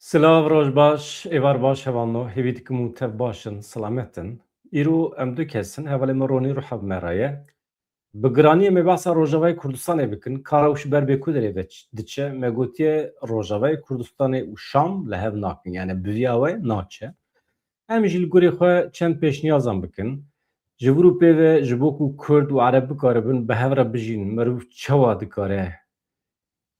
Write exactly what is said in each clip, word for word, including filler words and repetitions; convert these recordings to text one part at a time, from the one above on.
Silav, roj baş, êvar baş hevalno, hêvî dikim û tev baş in, selamet in. Îro em du kes in, hevalê min Ronî Ruha bi me re ye. Bi giraniyê me behsa Rojavayê Kurdistanê bikin, kara wî ji ber bê ku derê ve ç-, diçe, me gotiye Rojavayê Kurdistanê û Şam li hev nakin, yani bi viya we naçe. Em jî li gorî xwe çend pêşniyazan bikin. Ji vir û pê ve ji bo ku Kurd û Ereb bikaribin bi hev re bijîn, meriv çawa dikare,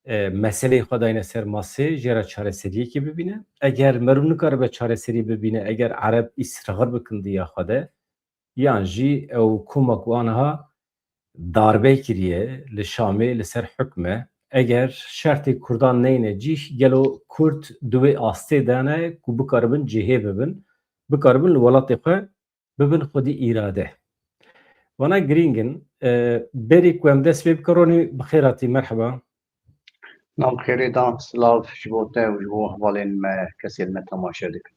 e, meseleyê xwe dayne ser masê, jê re çareseriyekê bibîne? Eger meriv nikaribe çareseriyê bibîne, eger Ereb îsrar bikin di ya xwe de, yan jî ew koma ku aniha darbe kiriye li Şamê li ser hukm e. Eger şertê Kurdan neyne cîh, gelo Kurd di wê astê de ne ku bikaribin cihê bibin, bikaribin li welatê xwe bibin xwedî îrade? Vana girîng in. E, berî ku em dest pê bikin, Ronî, bi xêr hatî, merheba. Nav xêrê da, silav ji bo te û ji bo hevalên me, kesên me temaşe dikin.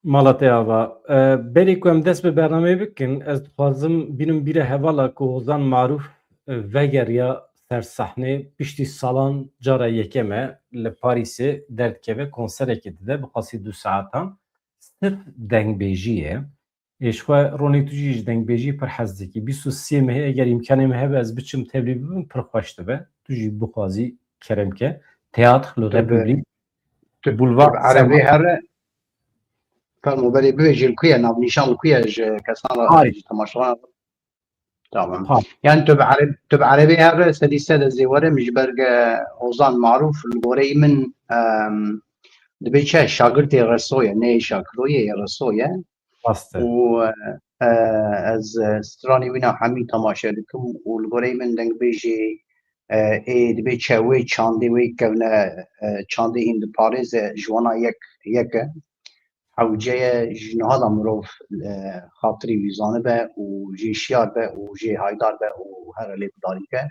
Mala te ava. E, berî ku em dest bi bernameyê bikin, ez dixwazim bînim bîra hevala ku Hozan Marûf, e, vegeriya ser sahnê, piştî salan cara yekem e li Parîsê derdikeve, konserekê dide, bi qasî du saetan, sirf dengbêjî ye. Ê, ji xwe Ronî, tu jî ji dengbêjî pir hez dikî. Bîst û sê mehê eger îmkanê me hebe ez biçim tevlî bibim, pir xweş dibe. Tu jî bixwazî, kerem ke. Théâtre, le Tu bi- République, tu, Boulevard tu bi erebê Saint-Marc. Here, fermo, berê bibêjî li ku ye, navnîşan li ku ye ji kesan re, Parî. Ji temaşevan re? Tamam. Parî. Yani tu bi ereb-, tu bi erebê here, sedî sed ez ê werim, ji ber ge Ozan Marûf li goreyî min, em, dibê çi, şagirtê Reso ye, ne Şakiro ye, yê Reso ye. Rast e. Û, e, ez, e, stranê wî na hemî temaşe dikim û li goreyê min dengbêjê, e, ê dibê çi wê çandê wê kevne, e, çandê hîn diparêze, ji wana yek, yek e. Hewce ye ji niha de mirov, e, xatirî wî zanibe û jê şiyar be û jê haydar be û here lê bidarî ke.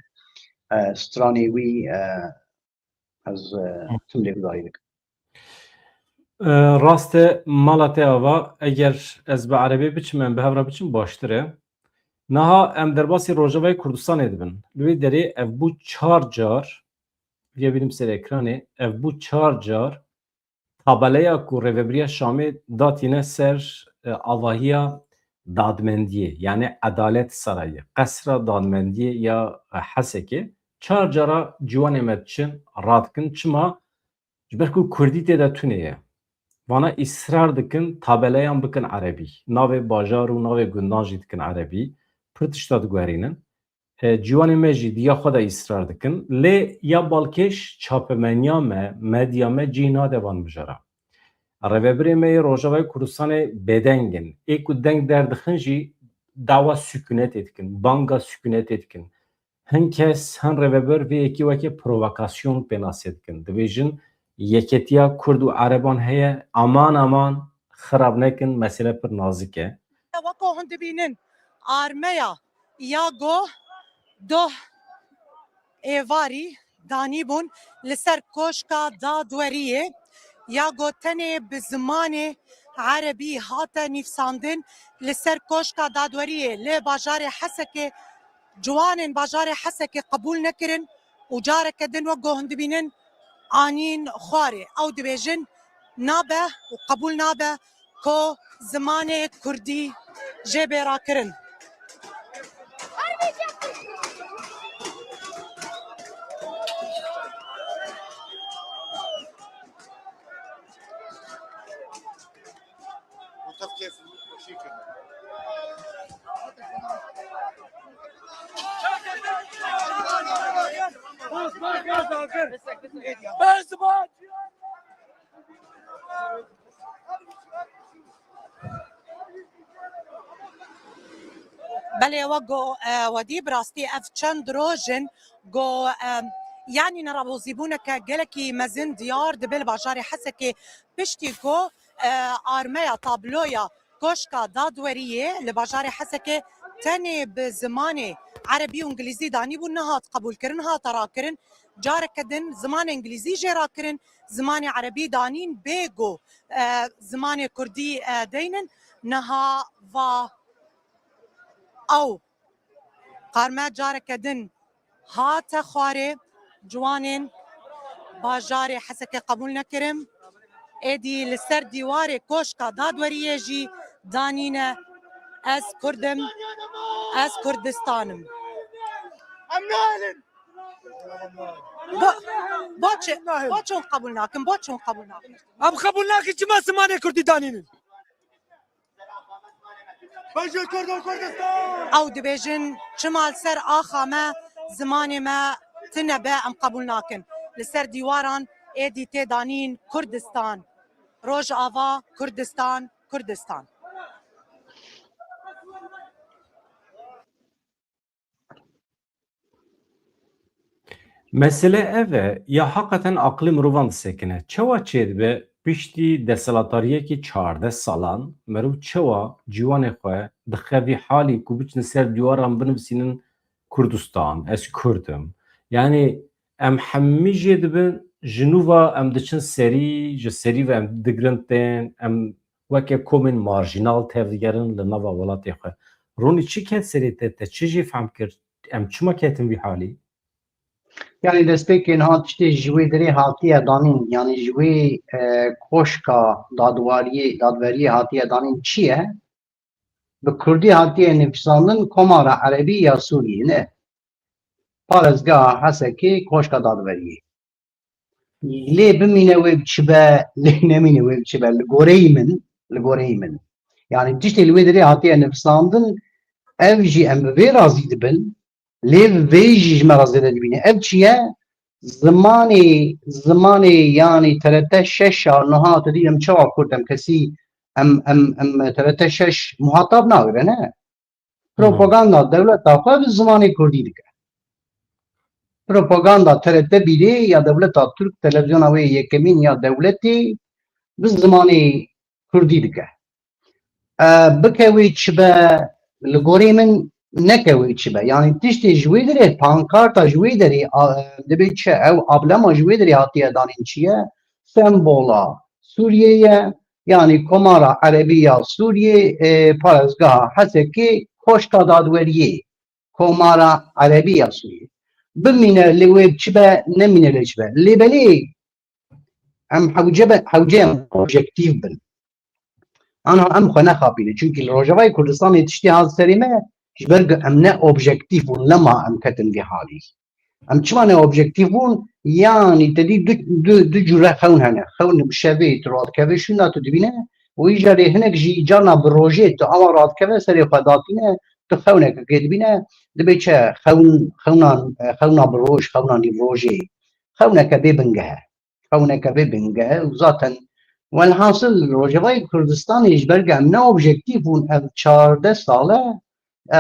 E, stranê wî, e, ez, e, Hı. tim lê bidarî dikim. E, rast e, mala te ava, eger ez bi erebê biçim, em bi hev re biçim, baştir e. Niha em derbasî Rojavayê Kurdistanê dibin. Li wê derê ev bû çar car, vê bînim ser ekranê, ev bû çar car tabeleya ku Rêvebiriya Şamê datîne ser, e, avahiya dadmendiyê, yani Edalet Sarayı, Qesra Dadmendiyê ya, e, Hesekê, çar cara ciwanê me diçin, radikin. Çima? Ji ber ku kurdî tê de tune ye. Vana îsrar dikin tabeleyan bikin erebî. Navê bajar û navê gundan jî dikin erebî. Pir tişta diguherînin. E, ciwanê me jî di ya xwe de îsrar dikin. Lê ya balkêş çapemeniya me, medya me cî nade van mijara. Rêvebirê me yê Rojavayê Kurdistanê bêdeng in. Ê ku deng derdixin jî dawa sûkunetê dikin, banga sûkunetê dikin. Hin kes, hin rêvebir vê yekê weke provokasyon pênasê dikin. Dibêjin, yeketiya Kurd û Ereban heye, aman aman xirab nekin, mesele pir nazik e. Weko hûn dibînin, armeya ya go doh êvarî danîbûn li ser koşka dadweriyê, ya go tenê bi zimanê erebî hate nivîsandin li ser koşka dadweriyê li bajarê Hesekê, ciwanên bajarê Hesekê qebûl nekirin û careke din wek go hûn dibînin anîn xwarê. Ew dibêjin nabe û qebûl nabe ku zimanê kurdî jê bê rakirin. Belê, we go, e, wedî, bi rastî ev çend roj in go, e, yanî nerabozîbûneke gelekî mezin diyar dibe li bajarê Hesekê, piştî ku, e, armeya, tabloya Koşka Dadweriyê li bajarê Hesekê tenê bi zimanê erebî û îngilîzî danîbû, nehat qebûlkirin, hate rakirin. Careke din zimanê îngilîzî jê rakirin, zimanê erebî danîn bê ku, e, zimanê kurdî, e, deynin. Niha va ew qarme careke din hate xwarê, ciwanên bajarê Hesekê qebûl nekirin. êdî li ser dîwarê Koşka Dadweriyê jî danîne: Ez Kurd im, ez Kurdistan im. Em nahelin. Bo, bo çi, bo çi hûn qebûl nakin, bo çi hûn qebûl nakin? Em qebûl nakin, çima zimanê Kurdî danînin? Bejê Kurd û Kurdistan! Ew dibêjin, çima li ser axa me zimanê me tune be, em qebûl nakin. Li ser dîwaran êdî tê danîn: Kurdistan, Rojava, Kurdistan, Kurdistan. Mesele ev e, ya heqeten aqilê mirovan disekine. Çawa çêdibe piştî desthilatdariyekî çardeh salan, meriv çawa ciwanê xwe dixe vî halî ku biçin ser dîwaran binivîsînin Kurdistan, ez Kurd im? Yanî em hemî jê dibin, ji nû ve em diçin serî, ji serî ve em digrin tên, em weke komên marjînal tevdigerin li nava welatê xwe. Ronî, çi ket serê te, te çi jê fehm kir? Em çima ketin vî halî? Yanî destpêkê niha tiştê ji wê derê hatiye danîn, yanî ji wê, e, koşka dadwariyê, dadveriyê hatiye danîn çi ye? Bi kurdî hatiye nivîsandin Komara Erebî ya Sûriyê, ne? Parêzgeha Hesekê, Koşka Dadweriyê. Lê bimîne wê biçibe, lê nemîne wê biçibe. Li goreyî min, li goreyî min. Yanî tiştê li wê derê hatiye nivîsandin, ev jî em bi vê razî dibin, lê vê jî ji me re zêde dibîne. Ev çi ye? Zimanê, zimanê yanî T R T şeş a niha tu dî em çawa Kurd em kesî, em, em, em T R T şeş muhatab nagire, ne? Hı hı. Propaganda dewleta xwe bi zimanê kurdî dike. Propaganda T R T bîrê ya dewleta Tirk, televizyona wê yekemîn ya dewletê bi zimanê kurdî dike. E, bike wê çi be, li gorê min neke wê çi be. Yanî tiştê ji wê derê, pankarta ji wê derê, a, dibê çi, ew ablema ji wê derê hatiye danîn çi ye? Sembola Sûriyê ye, yanî Komara Erebî ya Sûriyê, e, parêzgeha Hesekê, Koşka Dadweriyê, Komara Erebî ya Sûriyê. Bimîne li wê çi be, nemîne li çi be. Lê belê em hewce be, hewce em objektîf bin. Anha em xwe nexapînin. Çunkî li Rojavayê Kurdistanê tiştê hat serê me, ji ber ku em ne objektîf bûn, lema em ketin vî halî. Em çima ne objektîf bûn? Yanî te dî du, du, du cûre xewn hene. Xewn bi şevê tu radikeve şûna tu dibîne û îcarê hinek jî carna bi rojê tu awa radikeve serê xwe datîne, tu xewneke kê dibîne, dibê çi xewn, xewna, xewna bi roj, xewna nîvrojê. Xewneke bê bingeh e. Xewneke bê bingeh e û zaten welhasil Rojavayê Kurdistanê ji ber ku em ne objektîf bûn ev çardeh sal e, e,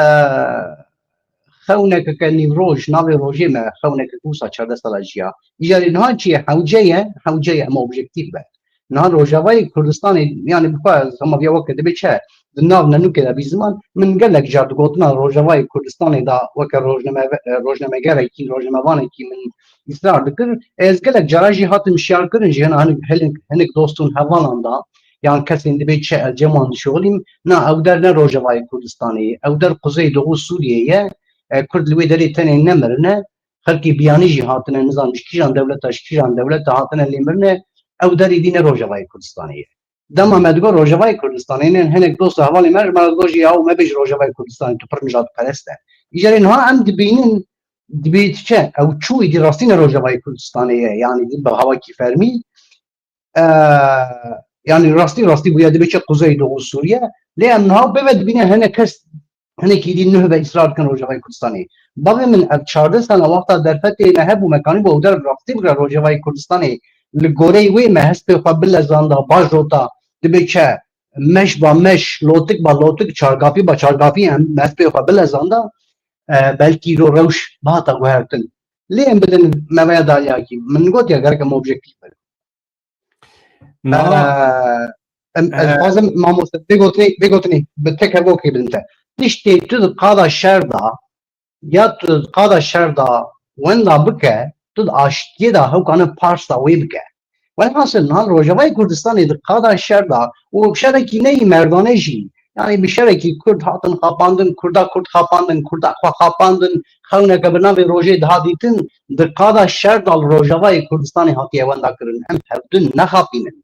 xewnekeke nîvroj, navê rojê me xewnekeke wisa çardeh sala jiya. Îcarê niha çi ye? Hewce ye, hewce ye em objektîf be. Niha Rojavayê Kurdistanê, yanî bi xwe hema viya weke dibê çi? Di nav nenûkê de bî ziman, min gelek car di gotina Rojavayê Kurdistanê de weke rojname-, rojnamegerekî, rojnamevanekî min îsrar dikir. Ez gelek cara jî hatim şiyar kirin jî, hena hinek, hinek, hinek dost û hevalan da, yan kesên dibê çi ez cem wan dişixulîm, na, ew der ne Rojavayê Kurdistanê ye, ew der Quzey Doğu Sûriyê ye, e, Kurd li wê derê tenê nemirine, xelkê biyanî jî hatine, nizam ji kîjan dewleta, ji kîjan dewleta hatine lê mirine, ew derê dî ne Rojavayê Kurdistanê ye. Dema me digot Rojavayê Kurdistanê, ne hinek dost û hevalê me ji me re digot jî, yaw mebêj Rojavayê Kurdistanê, tu pir nijadperest e. Îcarê niha em dibînin, dibê diçe, ew çû êdî rastî ne Rojavayê Kurdistanê ye, yanî bi hawakî fermî, e, yanî rastî rastî bûye, dibê çi Quzey Doğu Sûriye, lê em niha bê ve dibîne hinek kes, hinekî dî nuh ve îsrar dikin Rojavayê Kurdistanê. Bavê min, ev çardeh sala wexta derfetê me hebû, me kanîbû ew der rastî bikira Rojavayê Kurdistanê, li goreyê wê me hespê xwe bilezanda, bajota, dibê çi, meş ba meş, lotik ba lotik, çargafî ba çargafî em hespê xwe bilezanda, e, belkî îro rewş bihata guhertin. Lê em bidin me veya daliyakî. Min got ya gerek em objektîf bin. Niha, e, em, ez e, dixwazim mamoste vê gotinê, vê gotinê bi tek hevokê bidin te. Tiştê tu di qada şer de, ya tu di qada şer de wenda bike, tu di aştiyê de hewkane parsa wê bike. Welhasil niha Rojavayê Kurdistanê di qada şer de û şerekî neyî merdane jî, yanî bi şerekî Kurd hatin xapandin, Kurda Kurd xapandin, Kurda xwe xapandin, xewneke bi navê rojê diha dîtin, di qada şer de li Rojavayê Kurdistanê hatiye wenda kirin. Em hevdin nexapînin.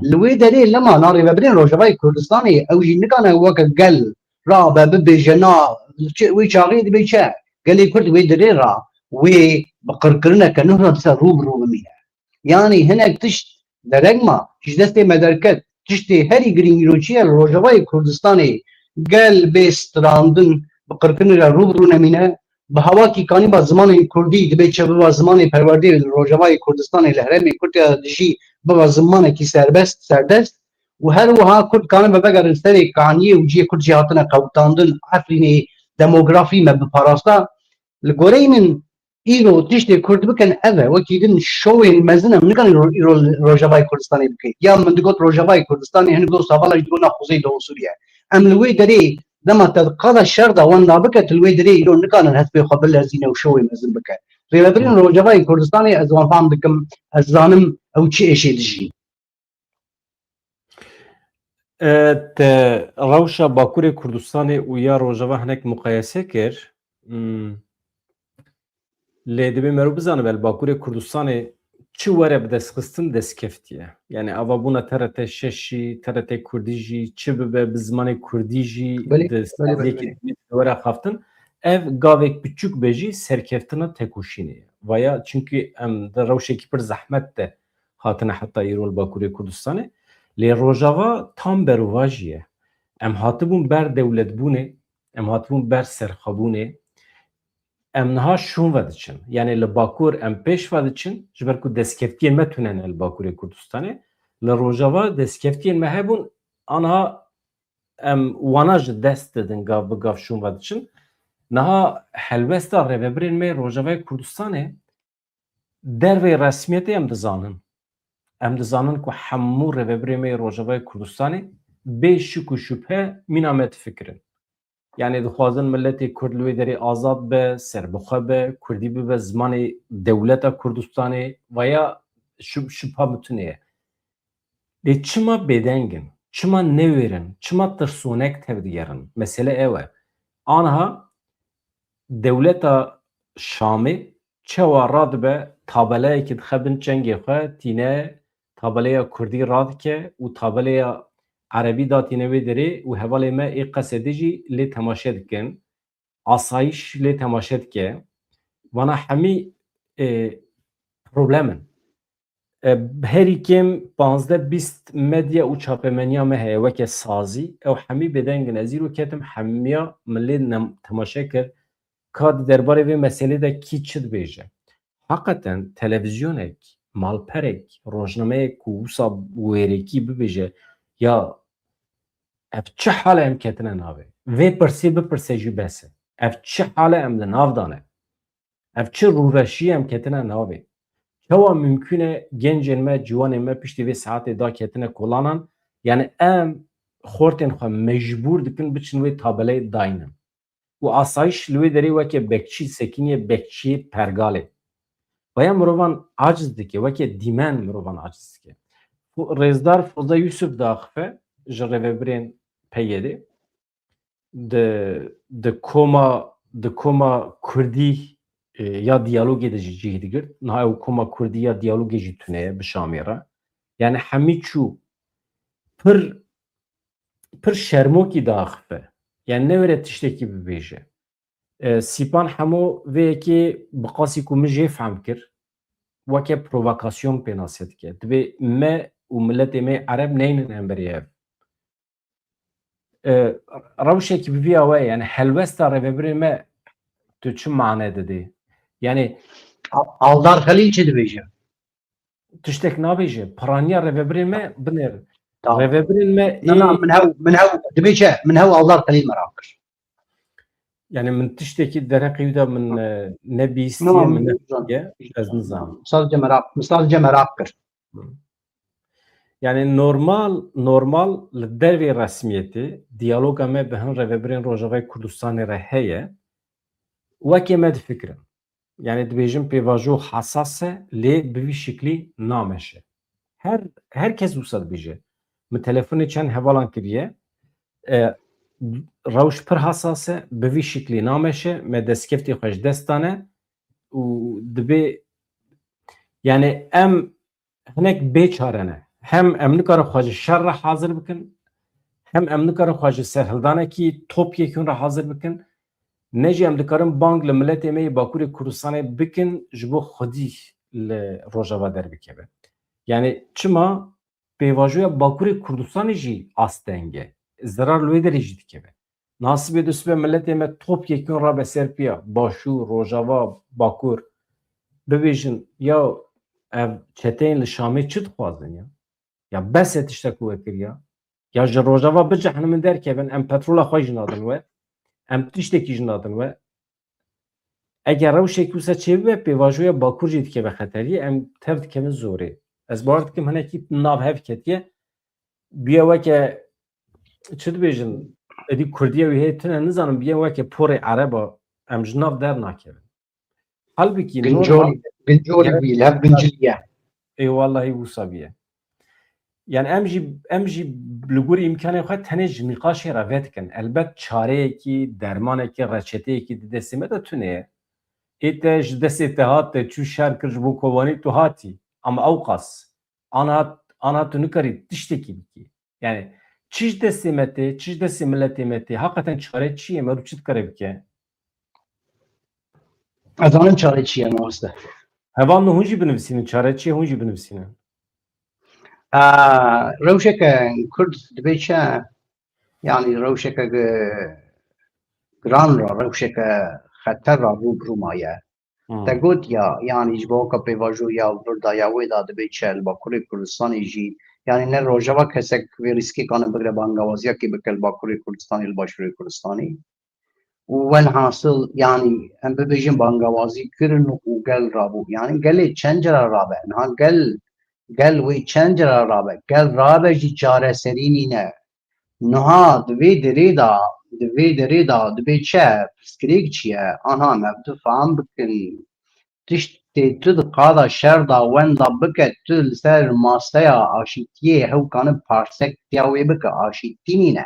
Li wê derê lema na rêvebirên Rojavayê Kurdistanê ew jî nikane weke gel rabe bibêje na çi, wê çaxê dibê çi? Gelê Kurd wê derê ra wê bi qirkirineke nuh re dise rû bi rû bimîne. Yanî hinek tişt dereng ma ji destê me derket. Tiştê herî girîng îro çi ye? Li Rojavayê Kurdistanê gel bê strandin bi qirkirinê re rû bi rû nemîne. Bi hawakî kanî ba zimanên kurdî dibê çi biba zimanê perwerdê li Rojavayê Kurdistanê li herêmê Kurdiya dijî biba zimanekî serbest, serdest û her wiha Kurd kanibe vegerin serê Kaniyê û cihê Kurd jî hatine qewitandin, Efrînê demografî me biparasta. Li goreyê min îro tiştê Kurd bikin ev e, wekî din şowên mezin em nikarin îro, îro li Rojavayê Kurdistanê bikin. Ya min digot Rojavayê Kurdistanê, hinek dost hevala jî digot na xwezê Doğu Sûriye. Em li wê derê dema tedqada şer da wan nabiket, li wê derê îro nikarin hespê xwe bilerzîne û şowê mezin bike. Rêvebirên Rojavayê Kurdistanê ez wan fam dikim, ez zanim ew çi êşê dijîn. E, te rewşa Bakurê Kurdistanê û ya Rojava hinek muqayese kir. Hmm. Lê divê meriv bizanibe, li Bakurê Kurdistanê çi were bi destxistin destkeftiye. Yani ava bûna T R T şeş jî, T R T Kurdî jî, çi bibe bi zimanê Kurdî jî Belê, di belê, belê, stadiyekî were xaftin. Ev gavek biçûk be jî serkeftina tekoşînê ye. Vaya çimkî em di rewşekî pir zehmet de hatine heta îro li Bakurê Kurdistanê. Lê Rojava tam berovajî ye. Em hatibûn ber dewletbûnê, em hatibûn ber serxwebûnê. Em niha şûn ve diçin. Yani li Bakur em pêş ve diçin, ji ber ku destkeftiyên me tune ne li Bakurê Kurdistanê. Li Rojava destkeftiyên me hebûn, aniha em wana ji dest didin, gav bi gav şûn ve diçin. Niha helwesta rêvebirên me Rojavayê Kurdistanê derveyî resmiyetê em dizanin. Em dizanin ku hemû rêvebirê me yê Rojavayê Kurdistanê bê şik û şubhe mîna me difikirin. Yani dixwazin miletê Kurd li wê derê azad be, serbixwe be, Kurdî bibe zimanê dewleta Kurdistanê, vaya şub-, şubha min tune ye. Lê çima bêdeng in? Çima newêrin? Çima tirsonek tevdigerin? Mesele ew e. Aniha dewleta Şamê çawa radibe, tabelayekî dixe bin çengê xwe, tîne tabeleya kurdî radike û tabeleya erebî datîne wê derê û hevalê me ê Qesedê jî lê temaşe dikin. Asayîş lê temaşe dike. Vana hemî, e, problem in. E, herî kêm panzdeh bîst medya û çapemeniya me heye weke sazî. Ew hemî bêdeng in. Ez îro ketim hemiya min lê nem-, temaşe kir. Ka di derbarê vê meselê de kî çi dibêje? Heqeten televîzyonek, malperek, rojnameyek ku wisa wêrekî bibêje, ya ev çi hal e em ketine navê? Vê pirsê bipirse jî bes e. Ev çi hal e em di nav de ne? Ev çi rûreşî ye em ketine navê? Çawa mimkûn e gencên me, ciwanên me piştî vê saetê daketine kolanan? Yani em xortên xwe mecbûr dikin biçin wê tabeleyê daynin. Û asayîş li wê derê weke bekçî sekiniye, bekçiyê pergalê. Vaya mirovan aciz dike, weke dîmen mirovan aciz dike. Fo-, Rêzdar Foza Yusuf diaxife ji rêvebirên P Y D'ê. Di, di koma, di koma kurdî, e, ya diyalogê de jî cih digirt. Niha ew koma kurdî ya diyalogê jî tune ye bi Şamê re. Yani hemî çû pir, pir şermokî diaxife. Yani newêre tiştekî bibêje. E, Sîpan Hemo vê yekê bi qasî ku min jê fehm kir, weke provokasyon pênase dike. Divê me û miletê me ereb neynin hemberî hev. E, rewşekî bi vî awe, yani helwesta rêvebirê me tu çi mane didê? Yani Aldar Xelîl çi dibêje? Tiştek nabêje. Piraniya rêvebirê me binêr. Tamam. Rêvebirên me Na, na, ê min hew, min hew, dibê çi? Min hew Aldar Xelîl meraq kir. Yani min tiştekî dereqî wî de min, e, ne bîstiye, Tamam, min ne nizam. Ye, ez nizam. Sadece meraq, sadece meraq kir. Yani normal, normal li dervê resmiyetê diyaloga me bi hin rêvebirên Rojavayê Kurdistanê re heye. Wekê me difikirin. Yani dibêjin pêvajo hesas e, lê bi vî şiklî nameşe. Her, her kes wisa dibêje. Min telefonê çend hevalan kiriye. E, rewş pir hesas e, bi vî şiklî nameşe, me destkeftê xwe ji dest dane û dibê, yani em hinek bê çare ne. Hem em nikarin xwe ji şer re hazir bikin, hem em nikarin xwe ji serhildanekî topyekûn re hazir bikin, ne jî em dikarin bang li miletê me yê Bakurê Kurdistanê bikin ji bo xwedî li Rojava derbikeve. Yani çima pêvajoya Bakurê Kurdistanê jî asteng e, zerar li wê derê jî dikeve. Niha sibê dû sibe miletê me topyekûn rabe ser piya, Başûr, Rojava, Bakur, bibêjin, ya ev çeteyên li Şamê çi dixwazin ya? Ya bes e tiştek ku we kiriya. Ya ji Rojava bicehnimin derkevin, em petrola xwe jî nadin we, em tiştekî jî nadin we. Eger rewşekî wisa çêbibe, pêvajoya Bakur jî dikeve xeteriyê, em tev dikevin zorê. Ez bawer dikim hinekî nav hev ketiye. Bûye weke, çi dibêjin, êdî kurdiye wî heye tune nizanim, bûye weke porê ereba, em ji nav dernakevin. Halbikî Gincolî, normal, gincolî yani, wî, li hev ginciliye. Ê wallahî wisa bûye. Yani em jî, em jî li gorî îmkanê xwe tenê ji nîqaşê re vedikin. Elbet çareyekî, dermanekî, reçeteyekî di destê me de tune ye. Ê te ji destê te hat, te çû şer kir ji bo kobanî tu hatî. Ama ewqas. Ana, ana tu nikarî tiştekî bikî. Yani çi ji destê me tê, çi ji destê miletê me tê, heqeten çare çi ye, merû çi dikare bike? Ez zanim çare çi ye, mamoste. Hevalno hûn jî binivîsînin, çare çi ye hûn jî binivîsînin. Aa, rewşeke Kurd dibê çi? Yani rewşeke gi-, giran ra, rewşeke xeter ra rû bi rû maye. Hmm. Te got ya, yani ji bo ka pêvajoya vir da ya wê da dibê çi li Bakurê Kurdistanê jî, yani ne Rojava kesek vê rîskê kane bigre bangawaziya kê bike li Bakurê Kurdistanê, li Başûrê Kurdistanê. Û welhasil, yani em bibêjin bangawazî kirin û gel rabû. Yani gelê çend cara rabe? Niha gel, gel wê çend cara rabe? Gel rabe jî çareserî nîne. Niha di vê derê de, di vê derê de dibê çi? Pirsgirêk çi ye? Anha me bi tu fam bikin. Tiştê tu di qada şer de wenda bike, tu li ser maseya aşîtiyê hew kane parsek tiya wê bike, aşîtî nîne.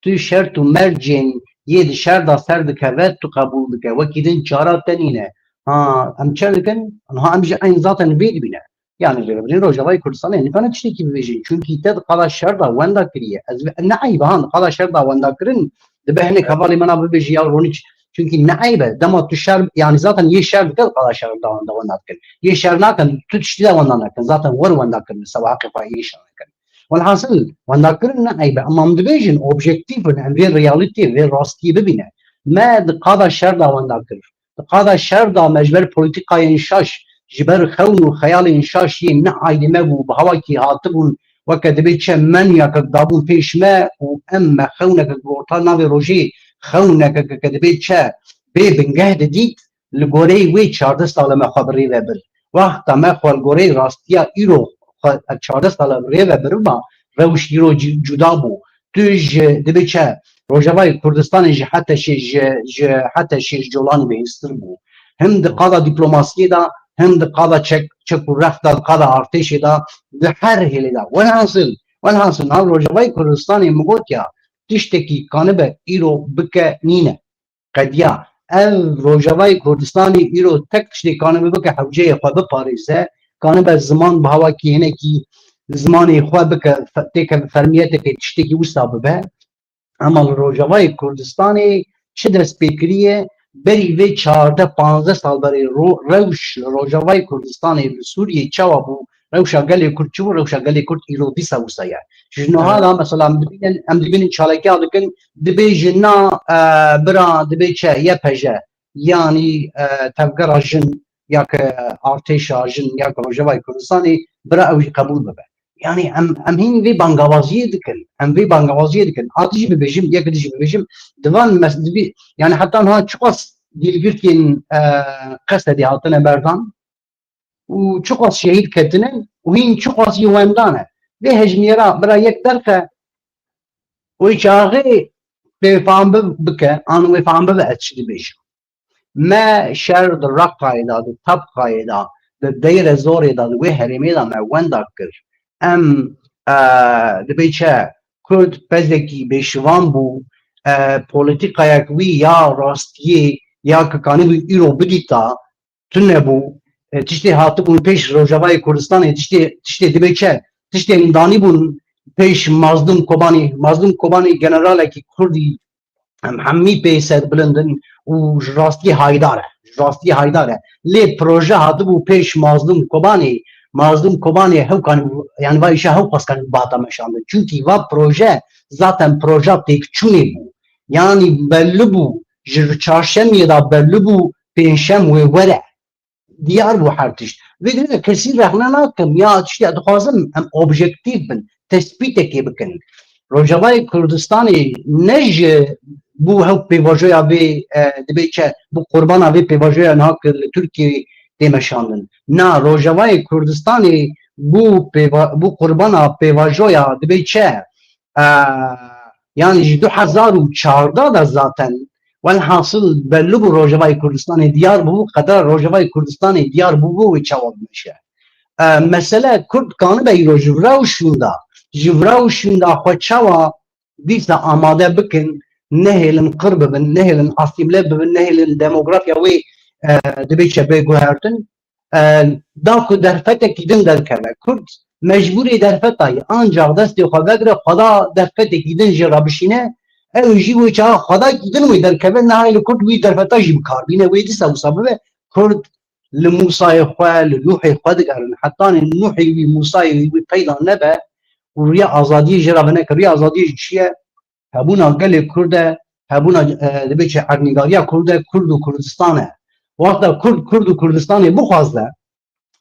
Tu şert û mercên yê di şer de ser dikeve, tu qebûl dike. Wekî din çara te nîne. Ha, em çi dikin? Niha em jî eyn zaten vê dibîne. Yani rêvebirên Rojavayê Kurdistanê nikane tiştekî bibêjin. Çunkî te di qada şer de wenda kiriye. Ez ne eyb e, ha, di qada şer de wenda kirin, dibe hinek hevalê me na bibêje ya Ronî çi. Çunkî ne eyb e. Dema tu şer, yani zaten yê şer dike di qada şer de wenda, wenda dikin. Yê şer nakin, tu tiştî de wenda nekin. Zaten wer wenda kirin, li ser heqê xwe yê şer nekin. Welhasil, wenda kirin ne eyb e. Ama em dibêjin, objektîf in, em vê realîtiyê, vê rastiyê bibîne. Me di qada şer de wenda kir. Di qada şer de me ji ber polîtîkayên şaş, ji ber xewn û xeyalên şaş yên ne aîdî me bû, bi hawakî hatibûn, weke dibê çi men ya ke dabûn pêş me û em me xewneke gorta navê rojê, xewneke ke, ke dibê çi bê bingeh didît, li goreyê wê çardeh sala me xwe bi rê ve bir. Wexta me xwe li goreyê rastiya îro xwe çardeh sala bi rê ve birima, rewş îro cu-, cuda bû. Tu ji dibê çi Rojavayê Kurdistanê ji HTŞê, ji, ji HTŞê, ji Colanî bêhêztir bû. Him di qada dîplomasiyê de, him di qada çek, çek û rex de, di qada artêşê de, di her hêlê de. Welhasil, welhasil, nav Rojavayê Kurdistanê min got ya, tiştekî kanibe îro bike nîne. Qediya. Ev Rojavayê Kurdistanê îro tek tiştê kanibe bike hewceyê xwe biparêze, kanibe ziman bi hawakî hinekî zimanê xwe bike, fe-, têke fermiyeteke tiştekî wisa bibe. Ema li Rojavayê Kurdistanê çi dest pê kiriye, berî vê çardeh panzdeh sal berê ro-, rewş li Rojavayê Kurdistanê li Sûriyê çawa bû, rewşa gelê Kurd çi bû, rewşa gelê Kurd îro dîsa wisa ye. Ji niha Evet. da mesela em dibînin, em dibînin çalakiya dikin, dibêjin na, e, bira dibê çi, YPJ, yanî, e, tevgera jin, ya ke artêşa jin, ya ke Rojavayê Kurdistanê, bira ew jî qebûl bibe. Yani em, em hîn vê bangawaziyê dikin. Em vê bangawaziyê dikin. A dijî bibêjim, yek dijî bibêjim, divan mes-, divî, yani heta niha çiqas dîlgirtiyên, e, Qesedê hatine berdan û çiqas şehîd ketine û hîn çiqas yê wendan e. Vê hejmiyera bira yek derxe wê çaxê bêfam bi-, bike, an wê fam bibe ez çi dibêjim. Me şer di Reqayê de, di Tebqayê de, di Deyre Zorê de, di wê herêmê de me wenda kir. Em, e, dibê çi? Kurd pezekî bêşivan bû, e, polîtîkayek wî ya rastiyê ya ki kanibû îro bidîta, tune bû. E, tiştê hatibûn pêş Rojavayê Kurdistanê, tiştê, tiştê dibê çi? tiştên danîbûn pêş Mazlûm Kobanî. Mazlûm Kobanî generalekî Kurdî em hemî pê serbilind in û ji rastî haydar e. Ji rastî haydar e. Lê proje hatibû pêş Mazlûm Kobanê. Mazlûm Kobanê hewkan, yani va îşa hewqas kan bata meşandin. Çunkî va proje zaten proja têkçûnê bû. Yani belli bû. Ji çarşemiyê de belli bû pênşem wê were. Diyar bû her tişt. Vê derê kesî rexne nakim ya tiştê dixwazim em objektîf bin, tespîtekê bikin. Rojavayê Kurdistanê ne ji bo hew pêvajoya vê, e, dibê çi, bo qurbana vê pêvajoya niha ki li Tirkiyeyê tê meşandin. Na, Rojavayê Kurdistanê bo pêva-, bo qurbana pêvajoya dibê çi, e, yani ji du hezar û çardeh de zaten welhasil belli bû Rojavayê Kurdistanê diyar bû, qedera Rojavayê Kurdistanê diyar bû, bû wê çawa bimeşe. E, mesele Kurd kanibe îro ji vira û şûnda, ji vira û şûnda xwe çawa dîsa amade bikin, nehêlin qir bibin, nehêlin asîmle bibin, nehêlin demografya wê, e, dibê çi bê guhertin. E, da ku derfetekî din derkeve. Kurd mecbûrê derfeta ye. Ancax destê xwe vegire, xweda derfetekî din jê re bişîne. Ew jî wê çaxa xwedakî din wê derkeve, nahê li Kurd wî derfeta jî bi kar bîne. Wê dîsa wisa bibe. Kurd li Mûsayê xwe, li Nûhê xwe digerin. Hetanî Nûhê wî, Mûsayê wî peyda nebe û riya azadiyê jê re veneke. Riya azadiyê ji çi ye? Hebûna gelê Kurd e, hebûna, e, dibê çi erdnîgariya Kurd e, Kurd û Kurdistan e. Wexta Kurd, Kurd û Kurdistanê bixwaze,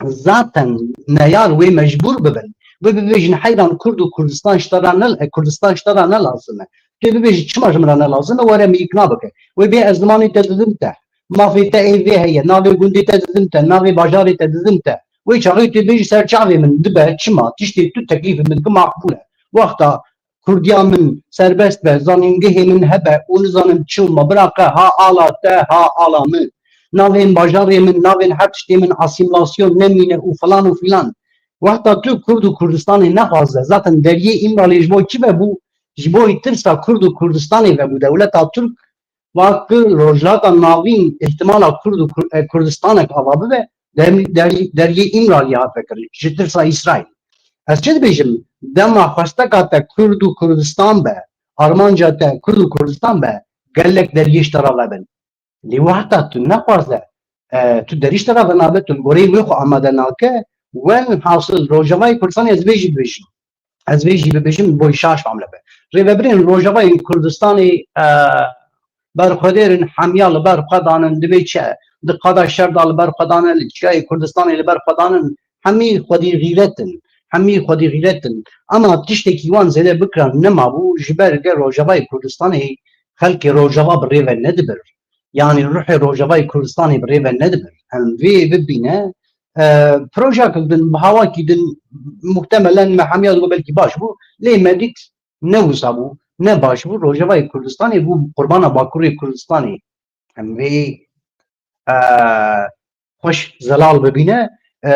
zaten neyar wê mecbûr bibin. Wê bibêjin heyran Kurd û Kurdistan ji te re ne, e, Kurdistan ji te re ne lazim e. Tu bibêjî çima ji min re ne lazim e, were min îkna bike. Wê bê ez zimanê te didim te. Mafê te ê vê heye, navê gundê te didim te, navê bajarê te didim te. Wê çaxê tu bêjî ser çavê min dibe, çima? Tiştê tu teklîfê min ki maqbûl e. Wexta Kurdiya min serbest be, zanîngehê min hebe û nizanim çi û me biraqe ha ala te, ha ala min. Navên bajarê min, navên her tiştê min asîmlasyon nemîne û filan û filan. Wexta tu Kurd û Kurdistanê nexwaze, zaten deriyê Îmraliyê ji bo çi vebû? Ji bo tirsa Kurd û Kurdistanê vebû. Dewleta Tirk va ki Rojhilata Navîn îhtimala Kurd û Kur-, e, Kurdistanek ava bibe, der-, der-, deriyê Îmraliyê hate kirin, ji tirsa Îsraîl. Ez çi dibêjim? Dema xwesteka te Kurd û Kurdistan be, armanca te Kurd û Kurdistan be, gelek deriyê ji te re vebin. Lê wexta tu nexwaze, e, tu derî ji te re venabe, tu li goreyê wê xwe amade nake, welhasil Rojavayê Kurdistanê ez vê jî dibêjim. Ez vê jî bibêjim, bo şaş hamle be. Rêvebirên Rojavayê Kurdistanê, e, berxwedêr in, hemiya li ber xwe danin, dibê çi, di qada şer de li ber xwe danin, li çiyayê Kurdistanê li ber xwe danin, hemî xwedî xîret in, hemî xwedî xîret in. Ama tiştekî wan zêde bikira nemabû, ji ber ge Rojavayê Kurdistanê xelkê Rojava bi rê ve nedibir. Yanî ruhê Rojavayê Kurdistanê bi rê ve nedibir. Em vê bibîne, e, projeyek din, bi hawakî din, muhtemelen me hemiya digot belkî baş bû, lê me dît ne wisa bû, ne baş bû. Rojavayê Kurdistanê bû qurbana Bakurê Kurdistanê. Em vê, e, xweş zelal bibîne, e,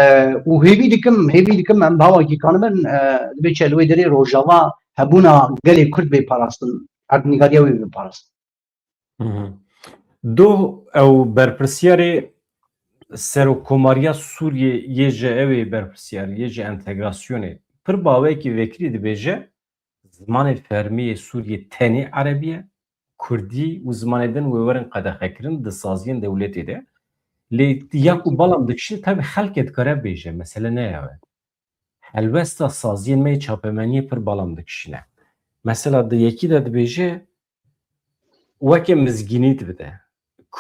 û hêvî dikim, hêvî dikim em bi hawakî kanibin, e, dibê çi li wê derê Rojava hebûna gelê Kurd bê parastin, erdnîgariya wê bê parastin. Mhm. Doh ew berpirsiyarê serokkomariya Sûriyê yê ji ew ê berpirsiyar, yê ji entegrasyonê. Pir baweyekî vekirî dibêje, zimanê fermî yê Sûriyê tenê erebî ye, kurdî û zimanê din wê werin qedexekirin di saziyên dewletê de. Lê ya ku balam dikişîne, tabi xelkê dikare bêje, mesele ne ya ye. Helwesta saziyên me yê çapemeniyê pir balam dikişîne. Mesela di yekî de dibêje, weke mizgînî dibide.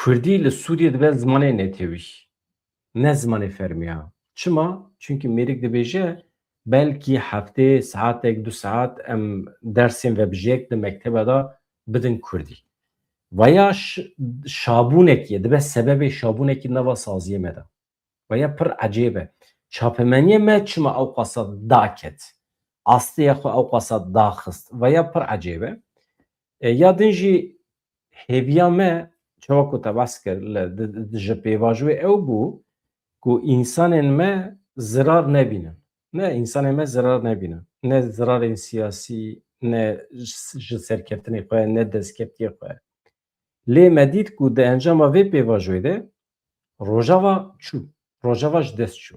Kurdî li Sûriyê dibe zimanê netewî, ne zimanê fermî ya. Çima? Çimkî mêrik dibêje, belkî heftê saetek, du saet em dersên vebijêrek di mektebe de bidin kurdî. Vaya ş-, şabûnekî ye, dibe sebebê şabûnekî nava saziyê me de. Vaya pir ecêb e. Çapemeniyê me çima ew qasa daket? Astê ya xwe ew qasa daxist? Vaya pir ecêb e. E, ya din jî hêviya me, çawa ku te behs kir, li, di, di, ji pêvajoyê ew bû ku însanên me zirar nebînin. Ne, însanên me zirar nebînin. Ne zirarên siyasî, ne ji, ji serkeftinê xwe, ne destkeftiyê xwe. Lê me dît ku di encama vê pêvajoyê de Rojava çû. Rojava ji dest çû.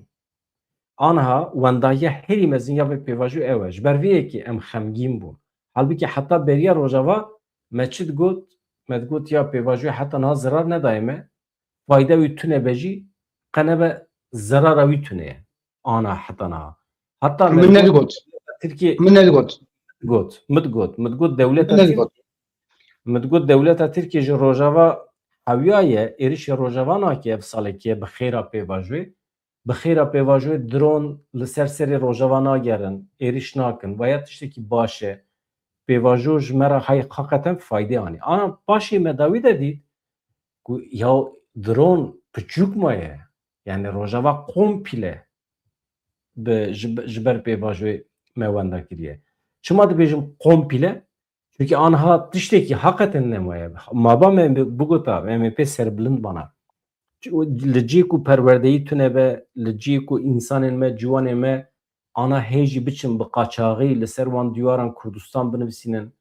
Aniha wendahiya herî mezin ya vê pêvajoyê ew e. Ji ber vê yekê em xemgîn bûn. Halbûkî heta beriya Rojava me çi digot? Me digot ya pêvajoyê heta niha zirar nedaye me. Fayda wî tune be jî qe nebe zerara wî tune ye. Ana heta niha. Heta me Min digot, nedigot. Tirkiye Min nedigot. Got, min digot, min digot dewleta Min nedigot. Tirkiye, min digot dewleta Tirkiye ji Rojava hewiyaye, êrişê Rojava nake ev salekê bi xêra pêvajoyê. Bi xêra pêvajoyê dron li ser serê Rojava nagerin, êriş nakin. Vaya tiştekî baş e. Pêvajo ji me re hay haqeten fayde anî. Ana paşê me dawî de dît ku ya dron piçûk maye. Yani Rojava komple bi, ji, ji ber pêvajoyê me wenda kiriye. Çima dibêjim komple? Çünkü anha tiştekî haqeten nemaye. Maba me bi-, bigota, em ê pê serbilind bana. Çi-, li cî ku perwerdeyî tune be, li cî ku însanên me, ciwanên me, ana hê jî biçin bi qaçaxî li ser wan dîwaran Kurdistan binivîsînin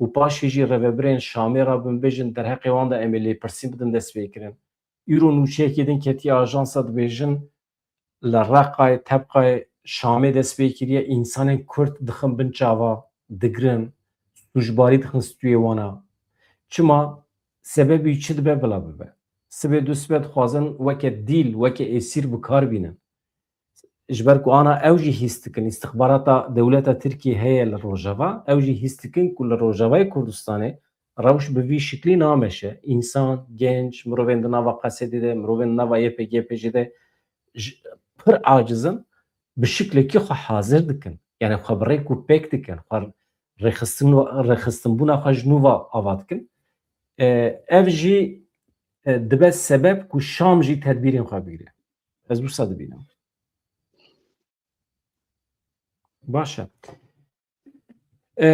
û paşê jî rêvebirên Şamê re bin bêjin derheqê wan de em ê lêpirsîn bidin destpêkirin. Îro nûçeyekê din ketiye ajansa dibêjin, li Reqayê, Tebqayê Şamê dest pê kiriye, însanên Kurd dixin bin çava, digirin, sûcbarî dixin stûyê wan a. Çima? Sebebî çi dibe bila bibe. Sibê du sibe dixwazin weke dîl, weke êsîr bi kar bînin. Ji ber ku ana ew jî hîs dikin, îstixbarata dewleta Tirkiyê heye li Rojava, ew jî hîs dikin ku li Rojavayê Kurdistanê rewş bi vî şiklî nameşe. Însan, genç, mirovên di nava Qesedê de, mirovên di nava Y P G Y P G de ji, pir aciz in, bi şiklekî xwe hazir dikin. Yani xwe bi rêk û pêk dikin, xwe rêxistin-, rêxistinbûna xwe ji nû ve ava dikin. E, ev jî, e, dibe sebeb ku Şam jî tedbîrên xwe bigire. Ez wisa dibînim. Baş e. E,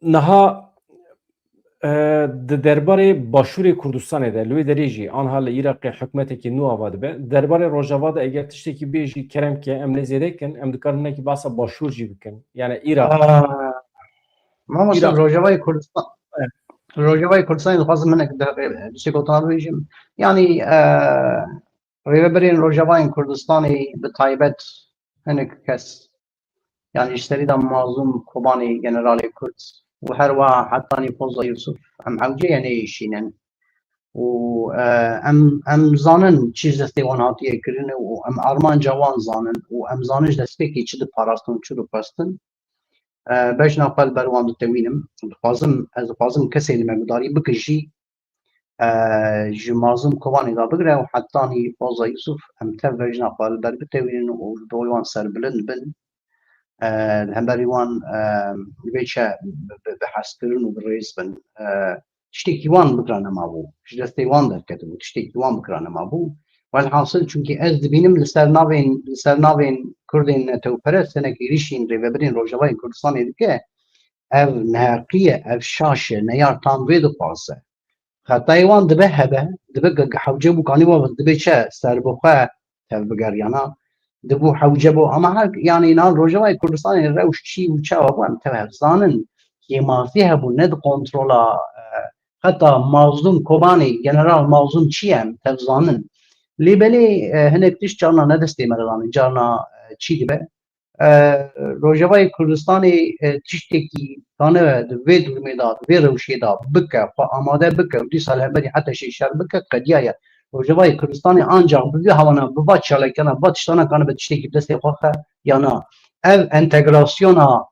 niha, e, di derbarê Başûrê Kurdistanê de, li wê derê jî, anha li Iraqê hikûmetekî nû ava dibe. Derbarê Rojava de eger tiştekî bê jî kerem ke, em lê zêde kin, em dikarin hinekî behsa Başûr jî bikin. Yani Iraq. Aa, Mamoste, Iraq. Rojavayê Kurdistan, Rojavayê Kurdistanê dixwazim hinek de, e, tiştê gotina bibêjim. Yani, e, rêvebirên Rojavayên Kurdistanê bi taybet hinek kes, yani ji serî de Mazlûm Kobanê, generalê Kurd, û her wiha hetanî Foza Yusuf, em hewce ye neyêşînin. Û, e, em, em zanin çi ji destê wan hatiye kirin û em armanca wan zanin û em zanin ji destpêkê çi diparastin û çi dixwestin. E, bejna xwe li ber wan ditewînim. Dixwazim, ez dixwazim kesê li me gudarî bike jî, e, ji Mazlûm Kobanê da bigire û hetanî Foza Yusuf, em tev bejna xwe li ber bitewînin û li dor wan serbilind bin. E, li hemberî wan, e, li vê çi bi, bi, bi hezkirin û bi rêz bin. E, tiştekî wan bikira nemabû. Ji destê wan derketibû. Tiştekî wan bikira nemabû. Welhasil, çunkî ez dibînim li ser navên, li ser navên Kurdên netewperest hinek êrîşên rêvebirên Rojavayê Kurdistanê dike, ev neheqî ye, ev şaş e, neyar tam vê dixwaze. Xetayê wan dibe hebe, dibe ge-, ge-, hewce bû, kanî wan dibe çi, serbixwe tevbigeriyana, dibû hewce bû. Ama her, yani, nan Rojavayê Kurdistanê rewş çi û çawa bû, em tev hev zanin. Kêmasî hebû, ne di kontrola, e, heta Mazlûm Kobanê, General Mazlûm çi ye, em tev zanin. Lê belê, e, hinek tişt carna ne destê me de dane, carna, e, çi dibe. E, Rojavayê Kurdistanê, e, tiştekî kane ve di vê durumê de, di vê rewşê de bike, xwe amade bike û dîsa li hemberî HTŞê şer bike, qediya ye. Rojavayê Kurdistanê ancak bi vî hawana, bi va çalakiyana, bi va tiştana kane be tiştekî bi destê xwe xe ya na. Ev entegrasyona,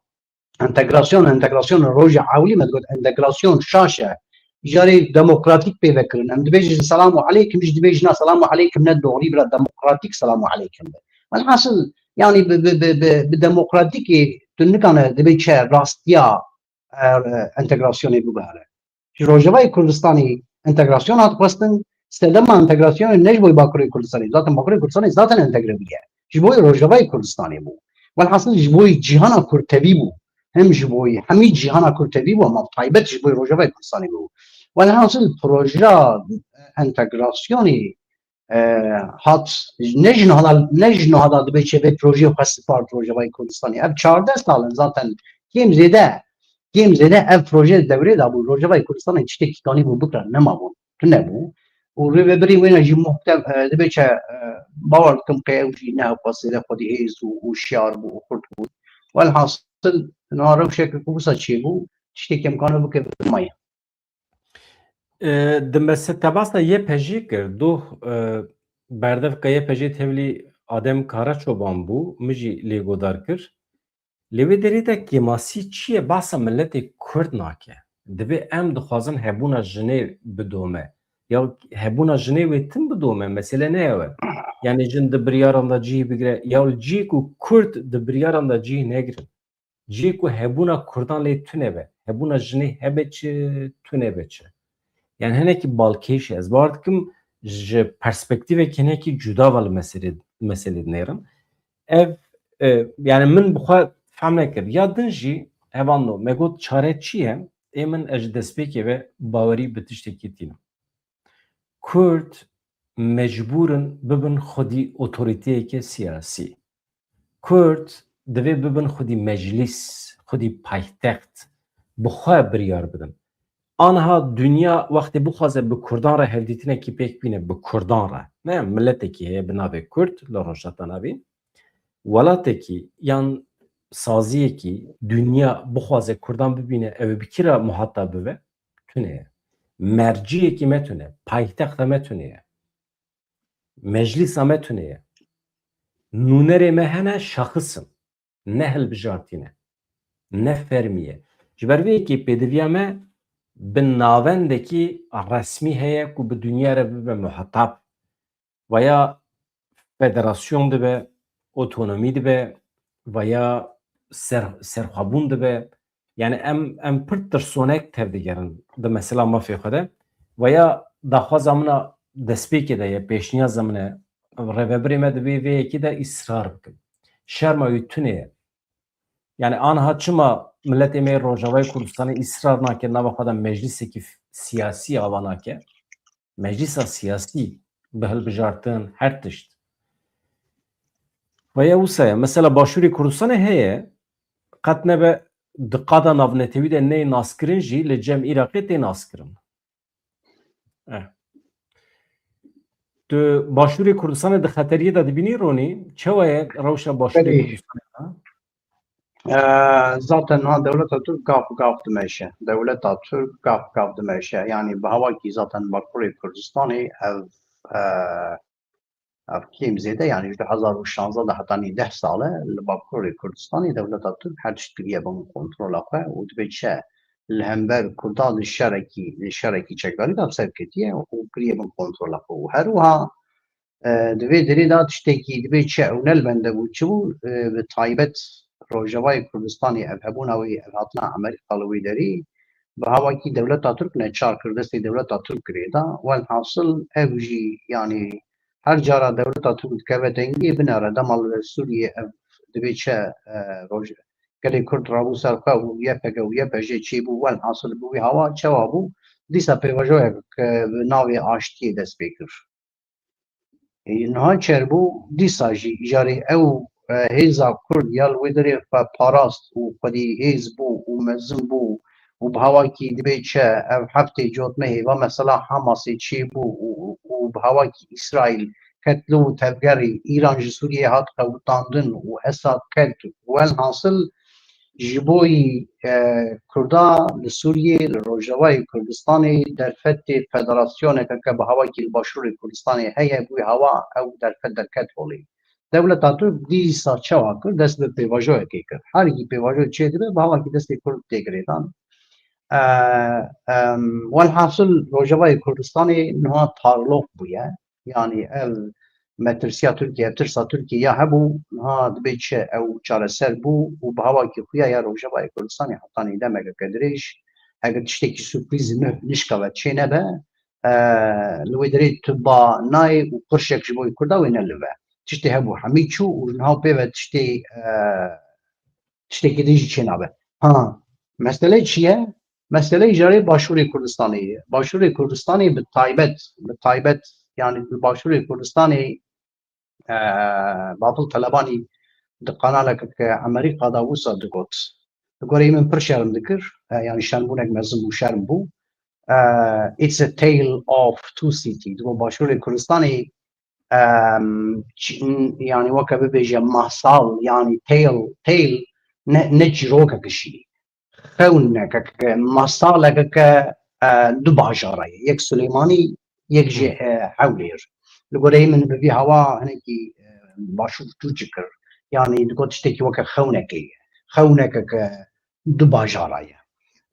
entegrasyon, entegrasyon roja ewlî me digot, entegrasyon şaş e. Carê demokratîk pê vekirin. Em dibêjin selamu aleykum, ji dibêjina selamu aleykum ne doğrî bira demokratîk selamu aleykum be. Welhasil, yani bi, bi, bi, bi, bi demokratîkê tu nikane dibê çi rastiya, e, entegrasyonê biguhere. Ji Rojavayê Kurdistanê entegrasyon hat xwestin, sedema entegrasyonê ne ji bo Bakurê Kurdistanê, zaten Bakurê Kurdistanê zaten entegre bûye. Ji bo Rojavayê Kurdistanê bû. Welhasil ji bo cîhana Kurd tevî bû. Hem ji bo hemî cîhana Kurd tevî bû, ama taybet ji bo Rojavayê Kurdistanê bû. Welhasil projeya entegrasyonê, e, hat, ne ji niha da, ne ji niha da dibê çi vê projeyê xwe spart Rojavayê Kurdistanê. Ev çardeh sal in zaten, kêm zêde, kêm zêde ev proje dewrê de bû. Rojavayê Kurdistanê tiştekî kanî bû bikira, nema bû. Tune bû. û rêvebirî wêne jî muhtem, e, dibe çi, e, bawer dikim qey ew jî ne hewqasê de xwedî hêz û, û şiyar bû û xurt bû. Welhasil, niha rewşeke ku wisa çêbû, tiştê kemkano bike bi maye. E, di mese-, tebasa Y P J kir, doh, e, berdevka Y P J tevlî Adem Karaçoban bû, min jî lê godar kir. Lê wê derê de kêmasî çi ye? Behsa miletê Kurd nake. Divê em dixwazin hebûna jinê bidome. Ya hebûna jinê wê tim bidome, mesele ne ew e. Yani jin di biryaran de cih bigire. Ya cih ku Kurd di biryaran de cih negirin. Cihê ku hebûna Kurdan lê tune be, hebûna jinê hebe çi, tune be çi. Yani hinekî balkêş e. Ez bawer dikim ji perspektîvekî hinekî cuda ve li meselê, meselê dinêrin. Ev, e, yani min bi xwe fehm nekir. Ya din jî hevando, me got çare çi ye? Ê min ez ji destpêkê ve bawerî bi tiştekî tînim. Kurd mecbûr in bibin xwedî otoriteyeke siyasî. Kurd divê bibin xwedî meclîs, xwedî paytext, bi xwe biryar bidin. Aniha dinya wextê bixwaze bi Kurdan re hevdîtinekî pêk bîne, bi Kurdan re, ne miletekî heye bi navê Kurd li Rojhilata Navîn, welatekî yan saziyekî dinya bixwaze Kurdan bibîne, ew ê bi kî re muhatap bibe? Tune ye. Merciyekî me tune, paytexta me tune ye. Meclîsa me tune ye. Nûnerê me hene şaxis in. Ne hilbijartî ne. Ne fermî ye. Ji ber vê yekê pêdiviya me bi navendekî resmî heye ku bi dinya re bibe muhatap. Veya federasyon dibe, otonomî dibe, veya ser, serxwebûn dibe. Yani em, em pir tirsonek tevdigerin di mesela mafê xwe de. Veya daxwaza min a destpêkê de ye, pêşniyaza min e, rêvebirê me divê vê yekê de îsrar bikin. Şerma wî tune ye. Yani aniha çima miletê me yê Rojavayê Kurdistanê îsrar nake nava xwe de meclîsekî f-, siyasî ava nake? Meclîsa siyasî bi hilbijartin her tişt. Veya wisa ye. Mesela Başûrê Kurdistanê heye, qet nebe di qada navnetewî de neyê naskirin jî li cem Iraqê tê naskirin. Eh. Tu Başûrê Kurdistanê di xeteriyê de dibînî Ronî? Çawa ye rewşa Başûrê Kurdistanê de? E, zaten ha dewleta Türk gaf gaf dimeşe. Dewleta Türk gaf gaf dimeşe. Yani bi hawakî zaten Bakurê Kurdistanê ev, e, ev kêm zêde, yani ji du hezar û şanzde de hetanî deh sal e li Bakurê Kurdistanê dewleta Türk her tişt kiriye bin kontrola xwe û dibê çi li hember Kurdan li şerekî, li şerekî çekdarî de ser ketiye û kiriye bin kontrola xwe û her wiha E, di vê derê de tiştekî dibê çi ew ne li bende bû, çi bû, e, bi taybet Rojavayê Kurdistanê ev hebûna wê, ev hatina Amerîka li wê derê bi hawakî dewleta Tirk neçar kir, destê dewleta Tirk girêda. Welhasil ev jî, yanî her cara dewleta Tirk dikeve tengiyê, binere dema li Sûriyê ev dibê çi, e, roj-, gelê Kurd rabû ser xwe û Y P G û Y P J çêbû, welhasil bi wî hawa çawa bû? Dîsa pêvajoyek, e, bi navê aştiyê dest pê kir. Ê, niha çer bû, dîsa jî jarê ew, e, hêza Kurd ya li wê derê xwe parast û xwedî hêz bû û mezin bû û bi hawakî dibê çi ev heftê cotmehê va mesela Hamasê çêbû û, û, û bi hawakî Îsraîl ket li û tevgerê Îran ji Sûriyeyê hat qewitandin û Esad ket, welhasil ji bo yî, e, Kurda li Sûriyê, li Rojavayê Kurdistanê derfetê federasyoneke ke bi hawakî li Başûrê Kurdistanê heye, bûyî hawa ew derfet derket holê. Dewleta Tirk dîsa çawa kir? Dest bi pêvajoyekê kir. Her yî pêvajoyê çêdibe, bi hawakî destê Kurd tê girêdan. E, em, welhasil Rojavayê Kurdistanê niha tarlox bûye. Yanî ev metirsiya Tirkiye, ev tirsa Tirkiye ya hebû, niha dibê çi ew çareser bû û bi hawakî xuya ya Rojavayê Kurdistanê hetanî demeke dirêj, eger tiştekî surprîz nuh nişkave çê nebe, e, li wê derê tu ba nayê û qirşek ji bo Kurda wê nelive. Tiştê hebû hemî çû û niha pê ve tiştê, e, tiştekî din jî çênabe. Ha, mesele çi ye? Meseleyê jarê Başûrê Kurdistanê ye. Başûrê Kurdistanê bi taybet, bi taybet, yani li Başûrê Kurdistanê, e, Bafil Telebanî di kanaleke ke Amerîka de wisa digot. Li goreyê min pir şerm dikir, e, yani şermbûnek mezin bû, şerm bû. Uh, it's a tale of two cities. Digo Başûrê Kurdistanê, um, ç- n- yani weke bibêje masal, yani tale, tale ne, ne çîrokek jî. Xewnekek, masalekek e, du bajara ye. Yek Silêmanî, yek jî e, Hewlêr. Li goreyê min bi vî hewa hinekî e, başûr çûçik kir. Yani digot tiştekî weke xewnekê ye. Xewnekek e, du bajara ye.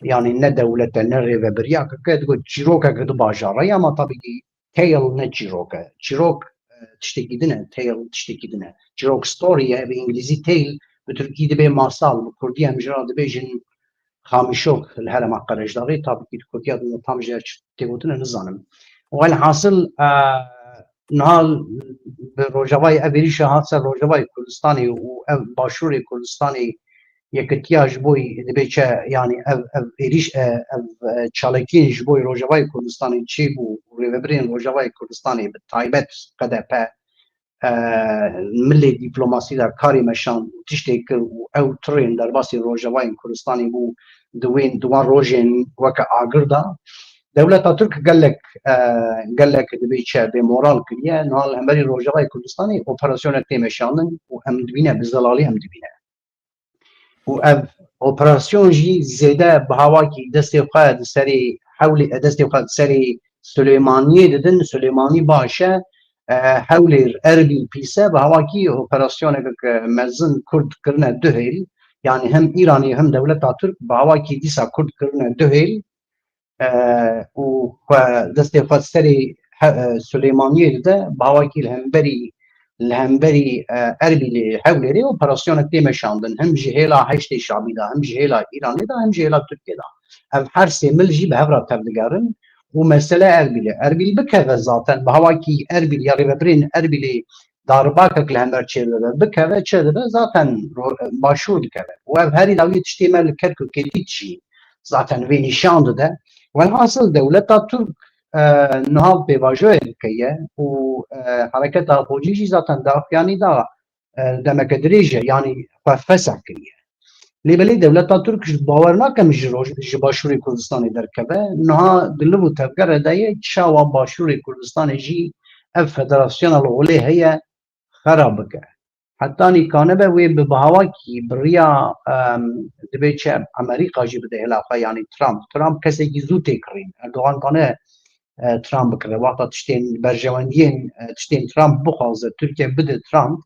Yani ne dewlet e, ne rêvebiriyakek e, digot çîrokek du bajara ye, ama tabii ki tale ne çîrok e. Çîrok e, tiştekî din e, tale tiştekî din e. Çîrok story ye, bi îngilîzî tale, bi tirkî dibê masal, bi kurdî em jî re dibêjin xamîşok li herêma Qerejdaxê, tabii ki di kurdiya din tam jê çi tê gotin nizanim. Welhasil e, niha bi Rojavayê ev êrîşa hat ser Rojavayê Kurdistanê û ev Başûrê Kurdistanê yekitiya ji bo dibê çi, yani ev, ev êrîş, e, ev e, çalakiyên ji bo Rojavayê Kurdistanê çêbû û rêvebirên Rojavayê Kurdistanê bi taybet K D P e, milê dîplomasî de karê meşand û tiştê kir û ew tirên derbasî Rojavayên Kurdistanê bû di wên, di wan rojên weke agir de. Dewleta Tirk gelek, e, gelek dibê çi bê moral kiriye. Niha li hemberî Rojavayê Kurdistanê operasyonek tê meşandin û em dibîne, bi zelalî em dibîne. Û ev operasyon jî zêde bi hawakî destê xwe di serê Hewlê, destê xwe di serê Silêmaniyê didin. Silêmanî baş e, e, Hewlêr, Erbîl pîs e. Bi hawakî operasyoneke mezin Kurd kirine du hêl. Yani hem Îranê hem dewleta Tirk bi hawakî dîsa Kurd kirine du hêl. E, û xwe destê xwe serê he-, e, Silêmaniyê dide, bi hawakî li hemberî, li hemberî e, Erbîlê, Hewlêrê operasyonek tê meşandin. Him ji hêla Heşdê Şabî de, him ji hêla Îranê de, him ji hêla Tirkiyê de. Ev her sê mil jî bi hev re tevdigerin û mesele Erbîlê. Erbîl bikeve zaten, bi hawakî Erbîl ya rêvebirên Erbîlê darbakek li hember çêdibe, bikeve, çêdibe, zaten ro-, başûr dikeve. Û ev herî dawiyê tiştê me li Kerkûkê dît jî zaten vê nîşan dide. Welhasil dewleta Tirk e, niha pêvajoyê dike ye û e, hereketa Xocî jî zaten daxuyanî da e, demeke dirêj e, yanî xwe fesih kiriye. Lê belê dewleta Tirk ji bawer nakem ji roj, ji Başûrê Kurdistanê derkeve. Niha di liv û tevgere de ye, çawa Başûrê Kurdistanê jî ev federasyona li holê heye xera bike. Heta nîkanibe wê bi bihawakî bi riya, em, dibê çi Amerîka jî bide hêla xwe, yanî Trump. Trump kesekî zû tê kirîn. Erdogan kane e, Trump bikire. Wexta tiştên berjewendiyên, e, tiştên Trump bixwaze Tirkiye bide Trump,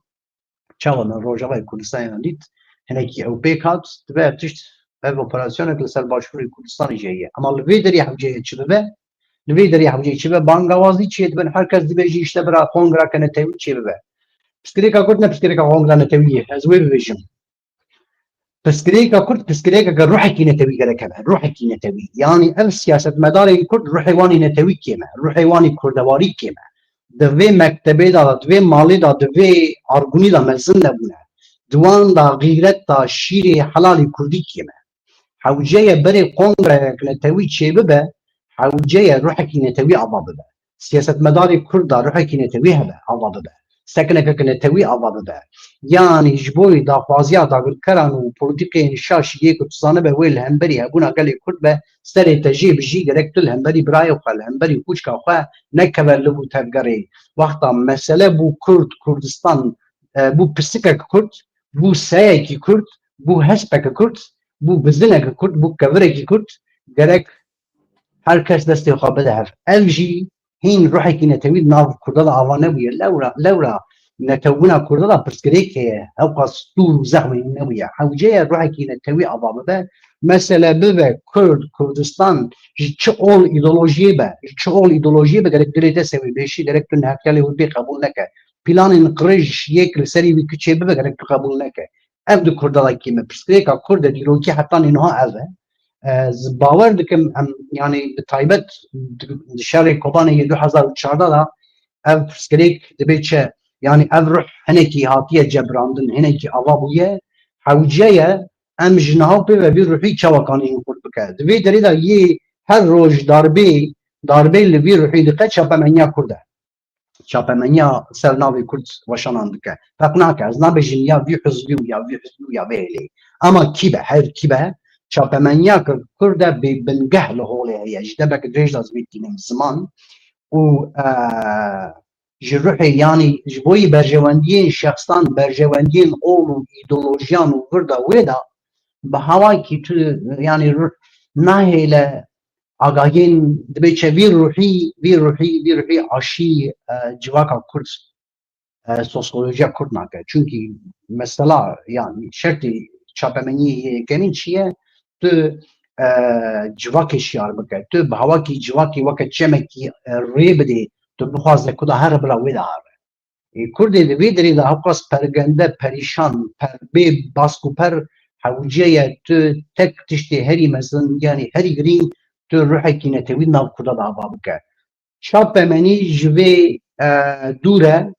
çawa me Rojavayê Kurdistanê dît, hinekî ew pêk hat, dibe ev tişt, ev operasyonek li ser Başûrê Kurdistanê jî heye. Ema li vê derê hewce ye çi bibe? Li vê derê hewce çi be? Bangawazî çê dibin, her kes dibêjî işte bira kongreke netewî çê bibe. Pirsgirêka Kurd ne pirsgirêka kongra netewî ye, ez wê bibêjim. Pirsgirêka Kurd, pirsgirêkeke ruhekî netewî gerek hebe. Ruhekî netewî. Yanî ev siyasetmedarên Kurd ruhê wan ê netewî kêm e. Ruhê wan ê kurdewarî kêm e. Di vê mektebê de, di vê malê de, di vê argunî de mezin nebûne. Di wan de xîret de şîrê helalî kurdî kêm e. Hewce ye berê kongreyek netewî çêbibe, hewce ye ruhekî netewî ava bibe. Siyasetmedarê Kurd de ruhekî netewî hebe, ava bibe. Seknekeke netewî ava bibe. Yanî ji bo daxwaziya dagirkeran û polîtîkeyên şaş yê ku tu zanibe wê li hemberî hebûna gelê Kurd be, serê te jê bijî, gerek tu li hemberî birayê xwe, li hemberî xwişka xwe nekeve liv û tevgerê. Wexta mesele bû Kurd, Kurdistan, e, bû pisikek Kurd, bû seyekî Kurd, bû hespeke Kurd, bû bizineke Kurd, bû kevirekî Kurd, gerek her kes destê xwe bide hev. Ev jî hîn ruhekî netewî di nav Kurda de ava nebûye. Lewra, lewra netewbûna Kurda de pirsgirêk heye. Ewqas stûr û zehmê nebûye. Hewce ye ruhekî netewî ava bibe. Mesele bibe Kurd, Kurdistan ji çi ol îdeolojiyê be, ji çi ol îdeolojiyê be, gerek dilê te sewê bêşî, gerek tu neheqiyalê wê bê qebûl neke. Planên qirêj yek li serî wî kiçê bibe, gerek tu qebûl neke. Ev di Kurda de kêm e. Pirsgirêka Kurd e, dîrokî hetanî niha ev e. Ez bawer dikim em, yanî bi taybet di, di şerê Kobanê yê du hezar û çardeh de ev pirsgirêk dibê çi? Yanî ev ruh hinekî hatiye cebrandin, hinekî ava bûye. Hewce ye em ji niha pê ve vî ruhî çawa kanî hîn xurt bike. Di vê derê de yê her roj darbê, darbê li vî ruhî dike çapemeniya Kurd e. Çapemeniya ser navê Kurd weşanan dike. Ferq nake, ez nabêjim ya vî hizbî û ya vî hizbî û ya vê hêlê. Ama kî be, her kî be, çapemeniya Kurd e bê bingeh li holê heye. Ji demek dirêj de zimî tînim ziman û, e, ji ruhê, yanî ji bo yî berjewendiyên şexsan, berjewendiyên ol û îdeolojiyan û vir de wê de bi hawakî tu, yanî ruh nahêle agahiyên dibê çe vî ruhî, vî ruhî, vî ruhî aşî, e, civaka Kurd, e, sosyolojiya Kurd nake. Çunkî mesela, yanî şertê çapemeniyê yê yekemîn çi ye? Tu, e, civakê şiyar bike. Tu bi hawakî civakê weke çemekî, e, rê bidê. Tu bixwaze ku da here bila wê de here. Ê, Kurdê di vê derê de hewqas pergende, perîşan, per, bê bask û per hewce ye, tu tek tiştê herî mezin, yanî herî girîng, tu ruhekî netewî di nav Kurda de ava bike. Çapemenî ji vê, e, dûr e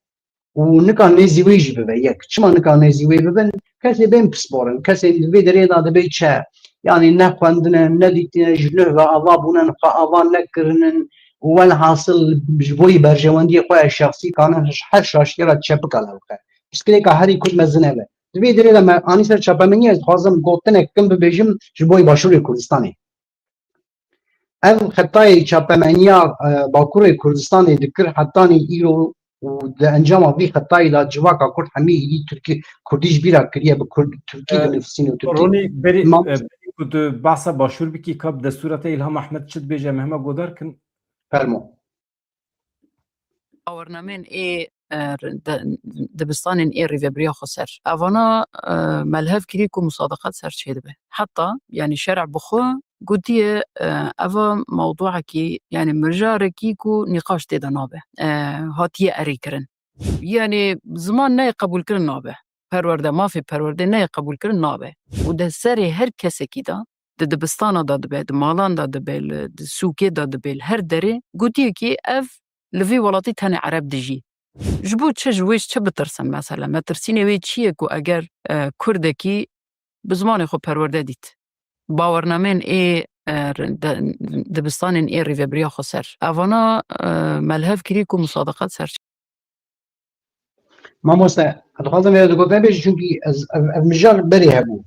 û nika nêzî wê jî bibe yek. Çima nika nêzî wê bibin? Kesê bên pisporin. Kesên di vê derê de dibê çe? Yanî ne xwendine, ne dîtine, ji nuh ve ava bûne, xwe ava nekirinin û welhasil ji bo yî berjewendiyê xwe ya şexsî kanin her şaştiye re çepika lewxe. Pirsgirêka herî Kurd mezin ev e. Di vê derê de me anî ser çapemeniyê, ez dixwazim gotinek kin bibêjim ji bo yî Başûrê Kurdistanê. Ev xetayê çapemeniya, e, Bakurê Kurdistanê dikir hetanî îro û di encama vî xetayî de civaka Kurd hemî êdî Tirkî, Kurdî ji bîra kiriye, bi Kurd, Tirkî E, dinivîsîne û Tirkî. Ronî, berî, Mam- e, berî ku tu behsa Başûr bikî, ka bi destûra te Îlham Ehmed çi dibêje, em hema godar kin. Fermo. Bawernameyên ê, e, de, dibistanên ê rêvebiriya xweser. Evana, e, me li hev kirî ku musadeqat ser çê dibe. Heta, yanî şer'a bi xwe gotiye, e, eva mewduekî, yanî mijarekî ku nîqaş tê de nabe, e, hatiye erê kirin. Yanî ziman neyê qebûlkirin nabe. Perwerde, mafê perwerdê neyê qebûlkirin nabe. Û di serê her kesekî de, di dibistana de dibe, di malan de dibe, li, di sûkê de dibe, li her derê, gotiye ki ev li vî welatî tenê Ereb dijî. Ji bo çi, ji wê çi bitirsin mesela? Metirsînê wê çi ye ku eger, e, Kurdekî bi zimanê xwe perwerde dît? Bawernameyên ê, e, de, dibistanên ê rêvebiriya xweser. Evana, e, me li hev kirî ku musadeqat ser çê. Mamoste, ez dixwazim vê gote bêjim, çunkî ez, ev, ev mijar berê hebû.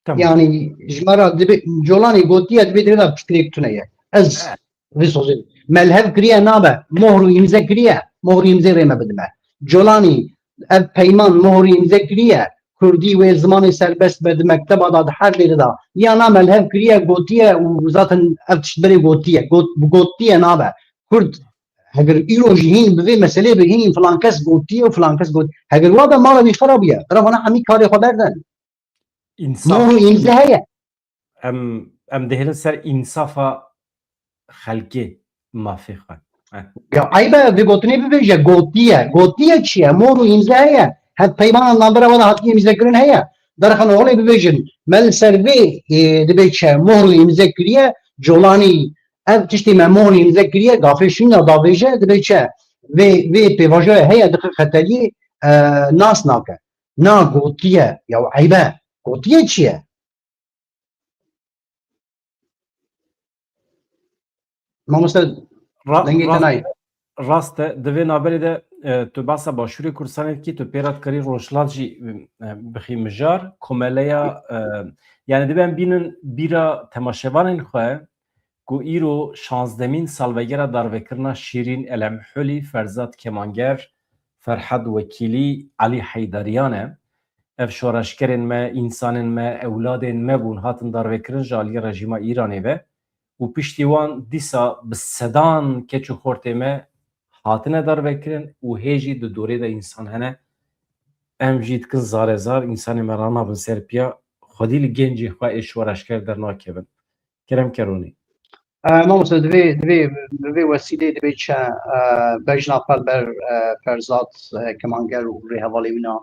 Tamam. Yanî ji me re dibê, Colanî gotiye, dibê dibê de pirsgirêk tune ye. Ez vê sozê me li hev kiriye nabe, mohr û îmze kiriye, mohr û îmzê rê me bidime. Colanî ev peyman mohr û îmze kiriye, Kurdî wê zimanê serbest be di mekteba de, di her dêrê de. Ya na me li hev kiriye, gotiye û zaten ev tişt berê gotiye. Got, gotiye nabe. Kurd, heger îro jî hîn bi vê meselê bigihînin, filan kes gotiye û filan kes got. Heger wa be mala wî xera bûye. Bira vana hemî karê xwe berdin. Însaf. Mohr û îmze heye. Em, em dihêlin ser însafa xelkê, mafê xwe. Heh. Ya eyb e, vê gotinê bibêje, gotiye. Gotiye çi ye? Mohr û îmze heye. Hev peymana navbera we de hatiye îmzekirin heye. Derxan holê bibêjin, me li ser vê, e, dibê çi? Mohr û îmze kiriye, Colanî ev tiştê me mohr û îmze kiriye, gafê şûna davêje, dibê çi? Vê, vê pêvajoya heye, dixin xeteliyê, e, nas nake. Na gotiye, ya eyb e. Gotiye çi ye? Mamoste, ra, dengê te nayê. Rast e, di vê navberê de, e, tu behsa Başûrê Kurdistanê dikî, tu pê re dikarî Rojhilat jî, e, bixî mijar, komeleya, e, yanî dibe em bînin bîra temaşevanên xwe ku îro şazdemîn salvegera darvekirina Şîrîn Elemhulî, Ferzad Kemanger, Ferhad Wekîlî, Elî Heydariyan e. Ev şoreşgerên me, însanên me, ewladên me bûn, hatin darvekirin ji aliyê rejîma Îranê ve û piştî wan dîsa bi sedan keç û xortê me hatine darvekirin û hê jî di dorê de însan hene. Em jî dikin zare zar, însanê me ranabin ser piya, xwedî li gencê xwe ê şoreşger dernakevin. Kerem ke Ronî. E, mamoste, divê, divê, bi vê wesîlê divê çi, e, bejna xwe li ber, e, Ferzad, e, Kemanger û rêhevalê wîna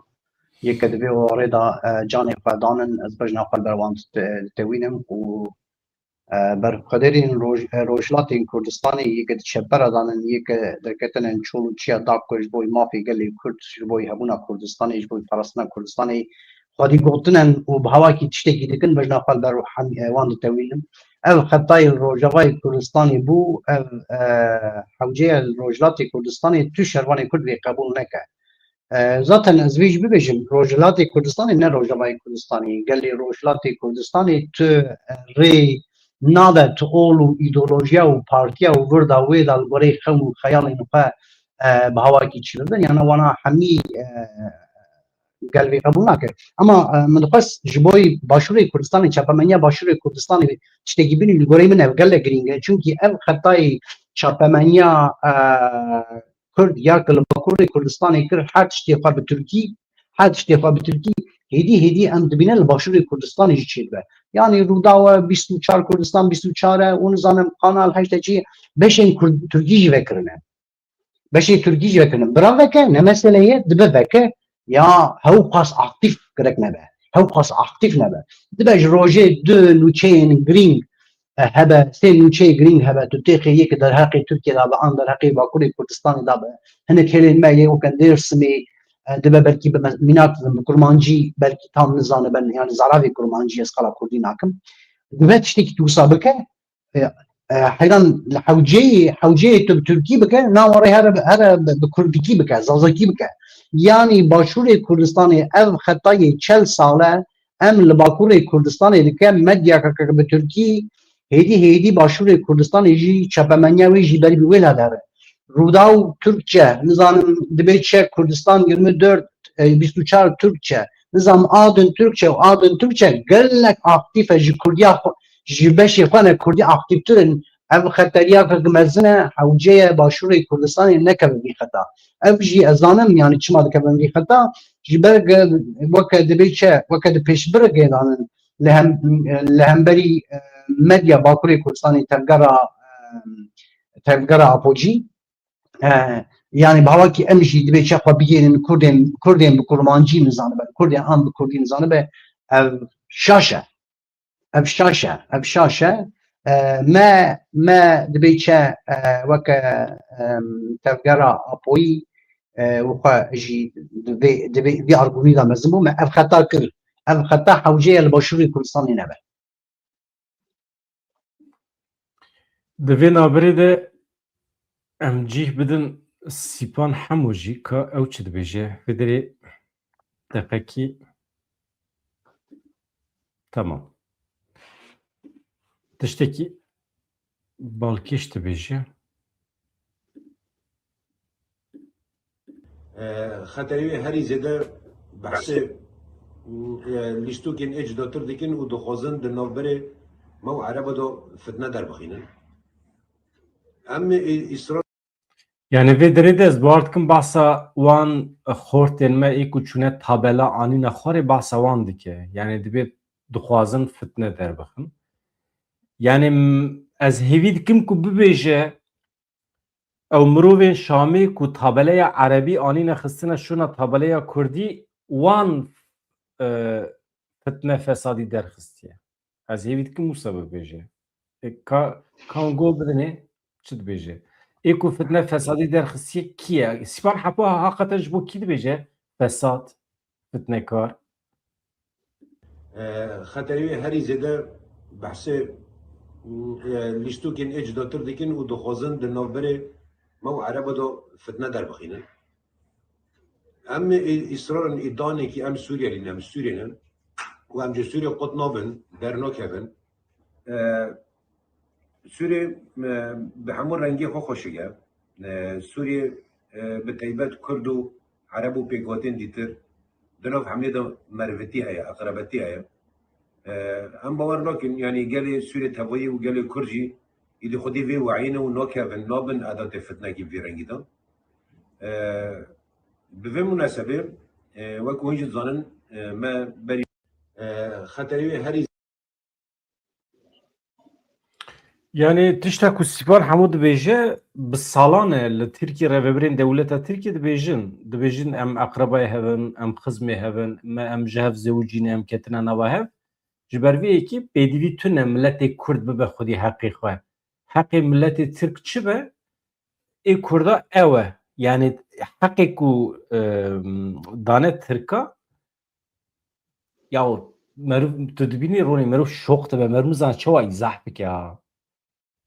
yê ke di vê warê de, e, canê xwe danin, ez bejna xwe li ber wan dite-, ditewînim û, e, berxwedêrên roj-, e, rojhilatên Kurdistanê yê ke di çepera danin, yê ke derketine çol û çiya DAKO ji bo mafê gelê Kurd, ji bo hebûna Kurdistanê, ji bo parastina Kurdistanê, xwedî gotinen û bi hawakî tiştekî dikin, bejna xwe li ber hem, e, wan ditewînin. Ev xetayê li Rojavayê Kurdistanê bû, ev, e, hewceye li Rojhilatê Kurdistanê tu şervanê Kurd vê qebûl neke. E, zaten ez vê jî bibêjim, Rojhilatê Kurdistanê ne Rojavayê Kurdistanê, gelê Rojhilatê Kurdistanê tu, e, rê nade tu ol û îdeolojiya û partiya û vir da wê da li goreyê xewn û xeyalên xwe, e, bi hawakî çi bibin, yana wana hemî, e, gel vê qebûl nake. Ema, e, min dixwest ji bo Başûrê Kurdistanê, çapemeniya Başûrê Kurdistanê tiştekî bînî, li goreyê min ev gelek girîng e. Çunkî ev xetayê çapemeniya, e, Kurd ya ku li Bakurê Kurdistanê kir, her tiştê xwe bi Tirkî, her tiştê xwe bi Tirkî, hêdî hêdî em dibîne li Başûrê Kurdistanê jî çêdibe. Yanî Rûdaw e, bîst û çar Kurdistan bîst û çar e û nizanim Kanal heşt e çi, beşên Kurd, Tirkî jî vekirine. Beşê Tirkî jî vekirine. Bira veke, ne mesele ye, dibe veke, ya hewqas aktîf gerek nebe. Hewqas aktîf nebe. Dibe ji rojê du nûçeyên girîng, e, hebe, sê nûçeyê girîng hebe, tu têxê yek derheqê Tirkiye de be, an derheqê Bakurê Kurdistanê de be. Hinek hêlên me yê weke Dêrsimê, e, dibe belkî bi me-, mînak dizim, bi kurmancî belkî tam nizanibe, yani zaravê kurmancî ez qala kurdî nakim. Dibe tiştekî tu wisa bike, e, e, heyran li hewceyê, hewceyê tu bi Tirkî bike, na warê here, here bi, bi Kurdikî bike, Zazakî bike. Yanî Başûrê Kurdistanê ev xetayê çel sal e, em li Bakurê Kurdistanê dike, medyaka bi Tirkî, hêdî hêdî Başûrê Kurdistanê jî çapemeniya wê jî berî bi wê la dere. Rûdaw Türkçe, nizanim dibê çi Kurdistan yirmi dört, e, bîst û çar Türkçe, nizanim Adın Türkçe û Adın Türkçe gelek aktîf e ji Kurdiya xwe, ji beşê xwe ne Kurdî aktîftir in. Ev xeteriyakek mezin e, hewce ye Başûrê Kurdistanê nekeve vî xeta. Ev jî ez zanim, yanî çima dikevin vî xeta, ji ber ge-, weke dibê çi, weke di pêşbirê gêdanin li hem, li hemberî, e, medya Bakurê Kurdistanê tevgera, e, tevgera Apocî. E, yanî bi hawakî em jî dibê çi xwe bigêrin Kurdên, Kurdên bi kurmancî nizanibe, Kurdên an bi kurdî nizanibe, ev şaş e. Ev şaş e, ev şaş e. E, me, me dibê çi, e, weke, em, tevgera Apoyî, e, û xwe jî di vê, di vê, vê argumî de mezin bû, me ev xeta kir. Ev xeta hewce ye li Başûrê Kurdistanê nebe. Di vê navberê de em cih bidin Sîpan Hemo jî, ka ew çi dibêje. Vê derê deqekî, tamam. Tiştekî balkêş dibêje. E, xeterê wê herî zêde behsê, e, lîstokên ê cudatir dikin û dixwazin di navberê me û Ereba de fitne derbixînin. Em ê Îsraîl Yani vê derê de ez bawer dikim behsa wan xortên me ê ku çûne tabela anîne xwarê behsa wan dike. Yani dibê dixwazin fitne derbixin. Yani m-, ez hêvî dikim ku bibêje ew mirovên Şamê ku tabeleya erebî anîne xistine şûna tabeleya kurdî wan, e, fitne fesadî derxistiye. Ez hêvî dikim wisa bibêje. E, ka, kan go bidinê, çi dibêje? Ê ku fitne fesadî derxistiye kî ye? Sîpan Hepo heqeten ji bo kî dibêje? Fesad, fitnekar. E, xeterê wê herî zêde behsê, e, lîstokên ê cudatir dikin û dixwazin di navberê me û Ereba de fitne derbixînin. Em ê, îsrar in, îdanekî em Sûriyelî ne, em Sûriyê ne. Û em ji Sûriyê qut nabin, dernakevin. E, Sûriyê, e, bi hemû rengê xwe xweşik e. E, Sûriyê, e, bi taybet Kurd û Ereb û pêkhatên dîtir di nav hemlê de merivitî heye, eqrebetî heye. E, em bawer nakin, yanî gelê Sûriyê tevayî û gelê Kurd jî êdî xwedî vê weyî ne û nakevin, nabin edatê fitnekî vî rengî de. E, bi vê munasebê, e, wek hûn jî dizanin, e, me berî, e, xeterê wê herî Yani tişta ku Sîpan Hemo dibêje, bi salan e li Tirkiyê rêvebirên dewleta Tirkiyê dibêjin. Dibêjin em eqrebayê hev in, em xizmê hev in, me em ji hev zewicîne, em ketine nava hev. Ji ber vê yekê pêdivî tune miletê Kurd bibe xwedî heqê xwe. Heqê miletê Tirk çi be? Ê Kurda ew e. Yani heqê ku, e, dane Tirka, ya meriv, tu dibînî Ronî, meriv şok dibe, meriv nizane çawa îzah bike ha.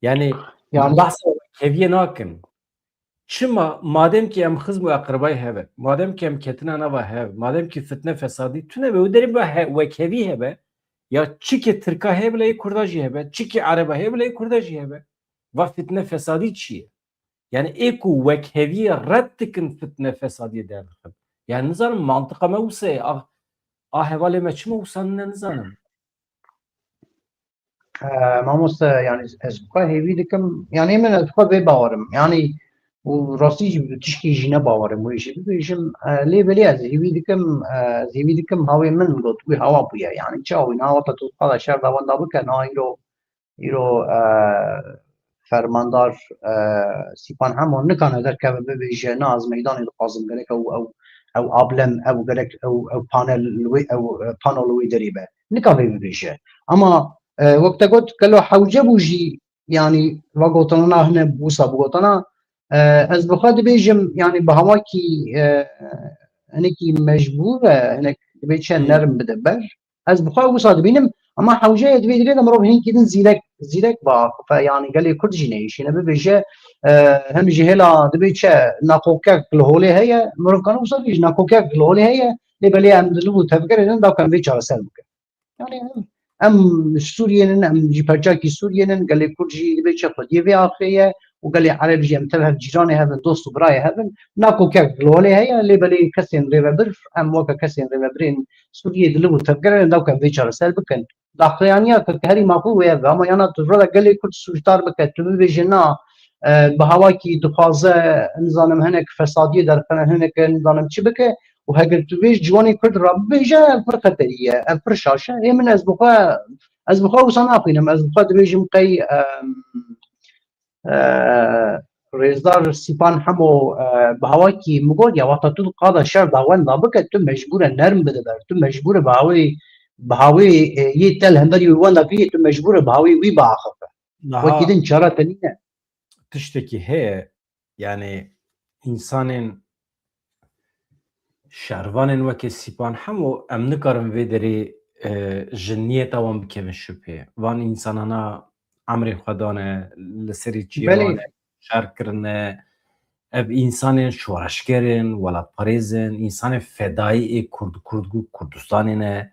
Yani, yani bahsa keviyê nakin. Çima? Madem ki em xizm û eqrebayê hev e, madem ki em ketina nava hev, madem ki fitne fesadî tune be, û derê be he-, wek hevî hebe, ya çi ki Tirka heye bila yê Kurda jî hebe, çi ki Ereba heye bila yê Kurda jî hebe. Va fitne fesadî çi ye? Yani ê ku wek heviyê red dikin fitne fesadiyê derdixin. Yani nizanim mantiqa me wisa ye. A, a hevalê me çima wisa nine nizanim. Ee, mamoste, yani ez bi xwe hêvî dikim, yani min ez bi xwe vê bawerim. Yani û rastî jî bi tişkî jî ne bawerim wê jî bibêjim. E, lê belê ez hêvî dikim, e, ez hêvî dikim hawê min got wî hawa bûye. Yani çawa wî niha wata tu xwe de şer dawenda bike, niha îro, îro, e, fermandar, e, Sîpan Hemo nikane derkeve bibêje, na ez meydanê dixwazim, gerek ew, ew, ew ablem, ew gerek ew, ew panel li wê, ew, e, pano li wê derê be. Nika vê bibêje. Ama, e, wek te got, gelo hewce bû jî, yani va gotina hine wisa bigotana, e, ez bi xwe dibêjim, yani bi hawakî, e, hinekî mecbûr e, hinek dibê çend nerm bide ber. Ez bi xwe wisa dibînim, ama hewce ye, divê, divê de mirov hinkî din zîrek, zîrek biaxife, yani gelê Kurd jî neyêşîne bibêje, e, hem ji hêla dibê çi nakokek li holê heye, mirov kane wisa bêje nakokek li holê heye, lê belê em di liv û tevgerê din da ku em vê çareser bikin. Yani em, em ji Sûriyê nin, em jî perçakî Sûriyê nin, gelê Kurd jî dibê çi xwediyê vê axê ye û gelê Ereb jî em tev hev cîranê hev in, dost û birayê hev in. Nakokek li holê heye, lê belê kesên rêvebir, em weke kesên rêvebirên Sûriyê di liv û tevgerê ne, da ku em vê çareser bikin. Daxuyaniya ku herî maqûl wê ev be, ama yana tu vira gelê Kurd sûcdar bike, tu bibêje na, e, bi hawakî dixwaze, nizanim, hinek fesadiyê derxine, hinek, nizanim, çi bike û heger tu vê ji ciwanê Kurd re bibêje, ev pir xeterî ye, ev pir şaş e. Ê min ez bi xwe, ez bi xwe wisa naxwînim, ez bi xwe dibêjim qey, em, e, Rêzdar Sîpan Hemo, e, bi hawakî min got, ya wexta tu qada şer dawenda bike, tu mecbûr e nerm bide ber, tu mecbûr e bi hawê, bi hawê, e, yê te li hemberî wê wenda kiriye, tu mecbûr e bi hawê wî biaxife. Wekî din çara te nîne. Tiştekî heye, yani însanên şervanên weke Sîpan Hemo, em nikarin vê derê, e, ji niyeta wan bikevin şubhê. Van însanana emrê xwe dane, li serî çiyê wan e, şer kirine. Ev însanên şoreşger in, welatparêz in, însanên fedayî ê Kurd, Kurd, Kurdistanê ne.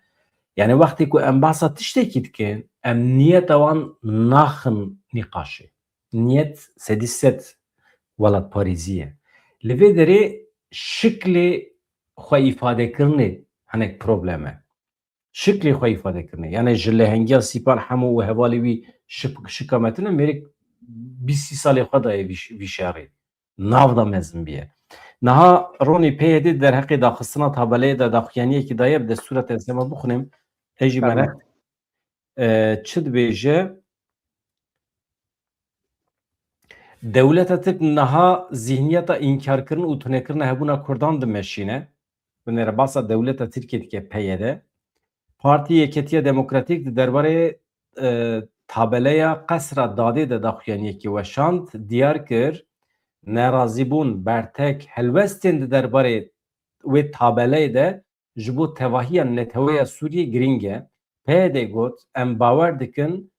Yani wextê ku em behsa tiştekî dikin, em niyeta wan naxin nîqaşê. Niyet sedî sed welatparêzî ye. Li vê derê şiklê xwe îfadekirinê hinek problem e. Şiklê xwe îfadekirinê. Yani ji lehengiya Sîpan Hemo û hevalê wî şip-, şika me tune mêrik bîst sî salê xwe daye vî ş-, vî şerê. Nav da mezin bûye. Niha Ronî P Y D derheqê daxistina tabeleyê de daxuyaniyekî daye, bi destûra te ez hema bixwînim. Ê jî me ne. E, çi dibêje? Dewleta Tirk niha zîhniyeta înkarkirin û tunekirina hebûna Kurdan dimeşîne. Binêre basa dewleta Tirkiyê dike P Y D. Partî Yeketiya Demokratîk di derbarê, e, tabeleya Qesra Dadê de daxuyaniyekê weşand, diyar kir, nerazîbûn, bertek, helwestên di derbarê wê tabeleyê de ji bo tevahiya neteweya Sûriyê girîng e. P Y D got, em bawer dikin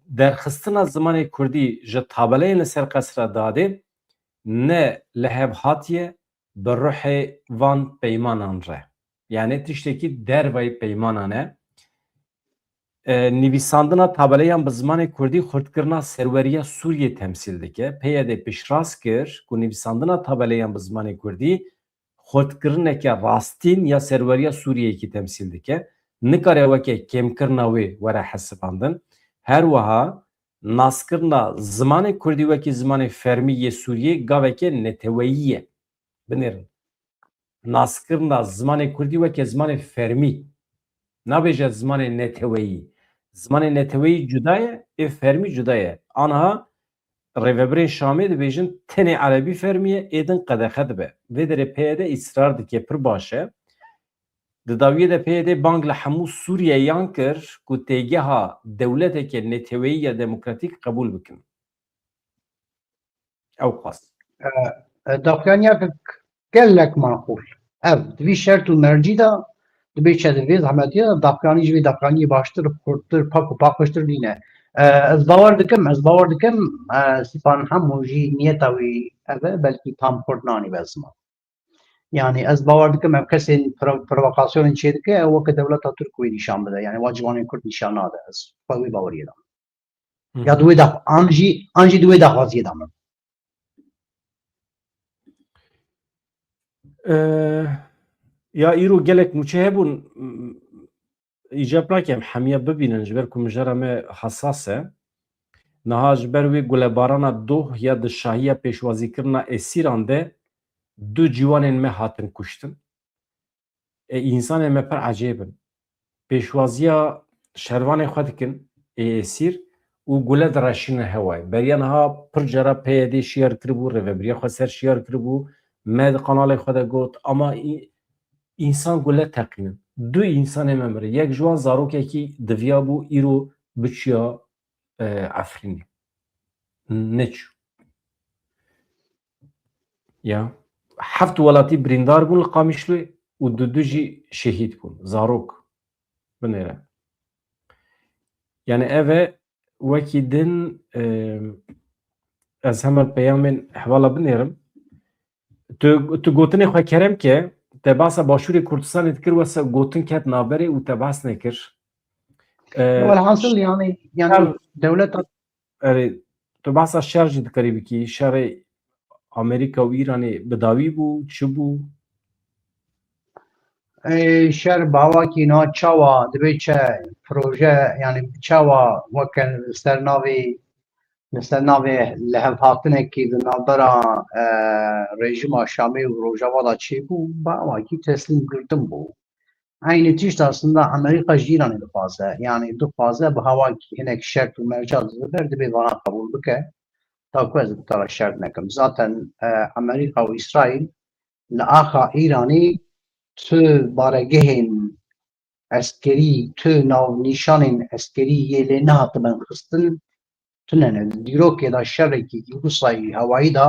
derxistina zimanê kurdî ji tabeleyên li ser Qesra Dadê ne li hev hatiye bi ruhê van peymanan re. Yani tiştekî dervayî peymanan e. E, nivîsandina tabeleyan bi zimanê kurdî xurtkirina serweriya Sûriyê temsîl dike. P Y D piştrast kir ku nivîsandina tabeleyan bi zimanê kurdî xurtkirineke rastîn ya serweriya Sûriyeyekî temsîl dike. Nikare weke kêmkirina wê were hesibandin. Her wiha naskirina zimanê kurdî wekî zimanê fermî yê Sûriyê gaveke neteweyî ye. Binêrin. Naskirina zimanê kurdî weke zimanê fermî. Nabêje zimanê neteweyî. Zimanê neteweyî cuda ye, ê fermî cuda ye. Aniha rêvebirên Şamê dibêjin tenê erebî fermî ye, ê din qedexe dibe. Vê derê P Y D îsrar dike, pir baş e. Di dawiyê de P Y D bang li hemû Sûriyeyan kir ku têgeha dewleteke neteweyî ya demokratîk qebûl bikin. Ew xwest. E, e, daxuyaniyeke gelek maqûl. Ev, di vî şert û mercî de, dibê çi di vê zehmetiyê de, daxuyanî ji vê daxuyaniyê baştir, xurttir, pak û paqijtir nîne. E, ez bawer dikim, ez bawer dikim, e, Sîpan Hemo jî niyeta wî Ev e, belkî tam Kurd nanî be ziman. Yani ez bawer dikim ev kesên pro-, provokasyonên çêdike, ew weke dewleta Tirk wê nîşan bide. Yani wa ciwanên Kurd nîşan nade. Ez xwe wî baweriyê de me. Hı hı. Ya di wê dax-, an jî, an jî di wê daxwaziyê de me. Ee, ya îro gelek mûçe hebûn, m-, îcab nakem hemiya bibînin, ji ber ku mijara me hesas e. Niha ji ber wê gulebarana doh ya di şahiya pêşwazîkirina esîran de du ciwanên me hatin kuştin. E, însanên me pir ecêb in. Pêşwaziya şervanê xwe dikin, ê esîr, û gule direşînin hewayê. Beriya niha pir cara P Y D şiyar kiribû, rêvebiriya xwe ser şiyar kiribû, me di kanalê xwe de got, ama î-, însan gule teqînin. Du însanê me mirin. Yek ji wan zarokekî diviya bû, îro biçiya, e, Efrînê. Neçû. Ya. Heft welatî birîndar bûn li Qamişloyê û du du jî şehîd bûn. Zarok. Binêre. Yani ev e wekî din, e, ez hemen peyamên hevala binêrim. Tu, tu gotinê xwe kerem ke, te behsa Başûrê Kurdistanê dikir, wesa gotin ket navberê û te behs nekir. E, Welhasil yani, yani şer dewleta Erê, tu behsa şer jî dikarî bikî. Şerê Amerîka û Îranê bi dawî bû, çi bû? Ê, şer bi hawakî niha çawa dibe çi proje, yani çawa weke li ser navê, li ser navê lihevhatinekî di navbera, e, rejîma Şamê û Rojava de çêbû, bi hawakî teslîm girtin bû. Eynî tişt aslında Amerîka ji Îranê dixwaze. Yani dixwaze bi hawakî hinek şert û merca dibe ber, dibê vana qebûl bike. Ta ku ez bi te re şert nekim. Zaten, e, Amerîka û Îsraîl li axa Îranê tu baregehên eskerî, tu navnîşanên eskerî yê lê nehatibin xistin, tune ne. Di dîrokê de şerekî Rûsayî hewayî de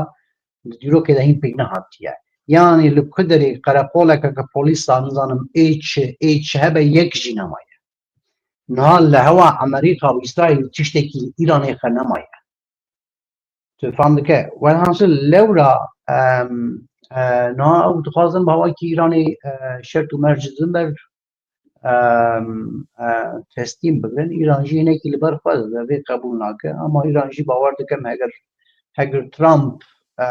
di dîrokê de hîn pêk nehatiye. Yanî li ku derê qereqoleke ke polîsa, nizanim ê çi, ê çi hebe, yek jî nemaye. Niha li hewa Amerîka û Îsraîl tiştekî li Îranê xe nemaye. Tu fam dike? Welhasil lewra, em, e, niha ew dixwazin bi hawakî Îranê, e, şert û merc didin ber, em, e, teslîm bibin. Îran jî hinekî li ber xwe dibe, vê qebûl nake. Ama Îran jî bawer dikim heger, heger Trump, e,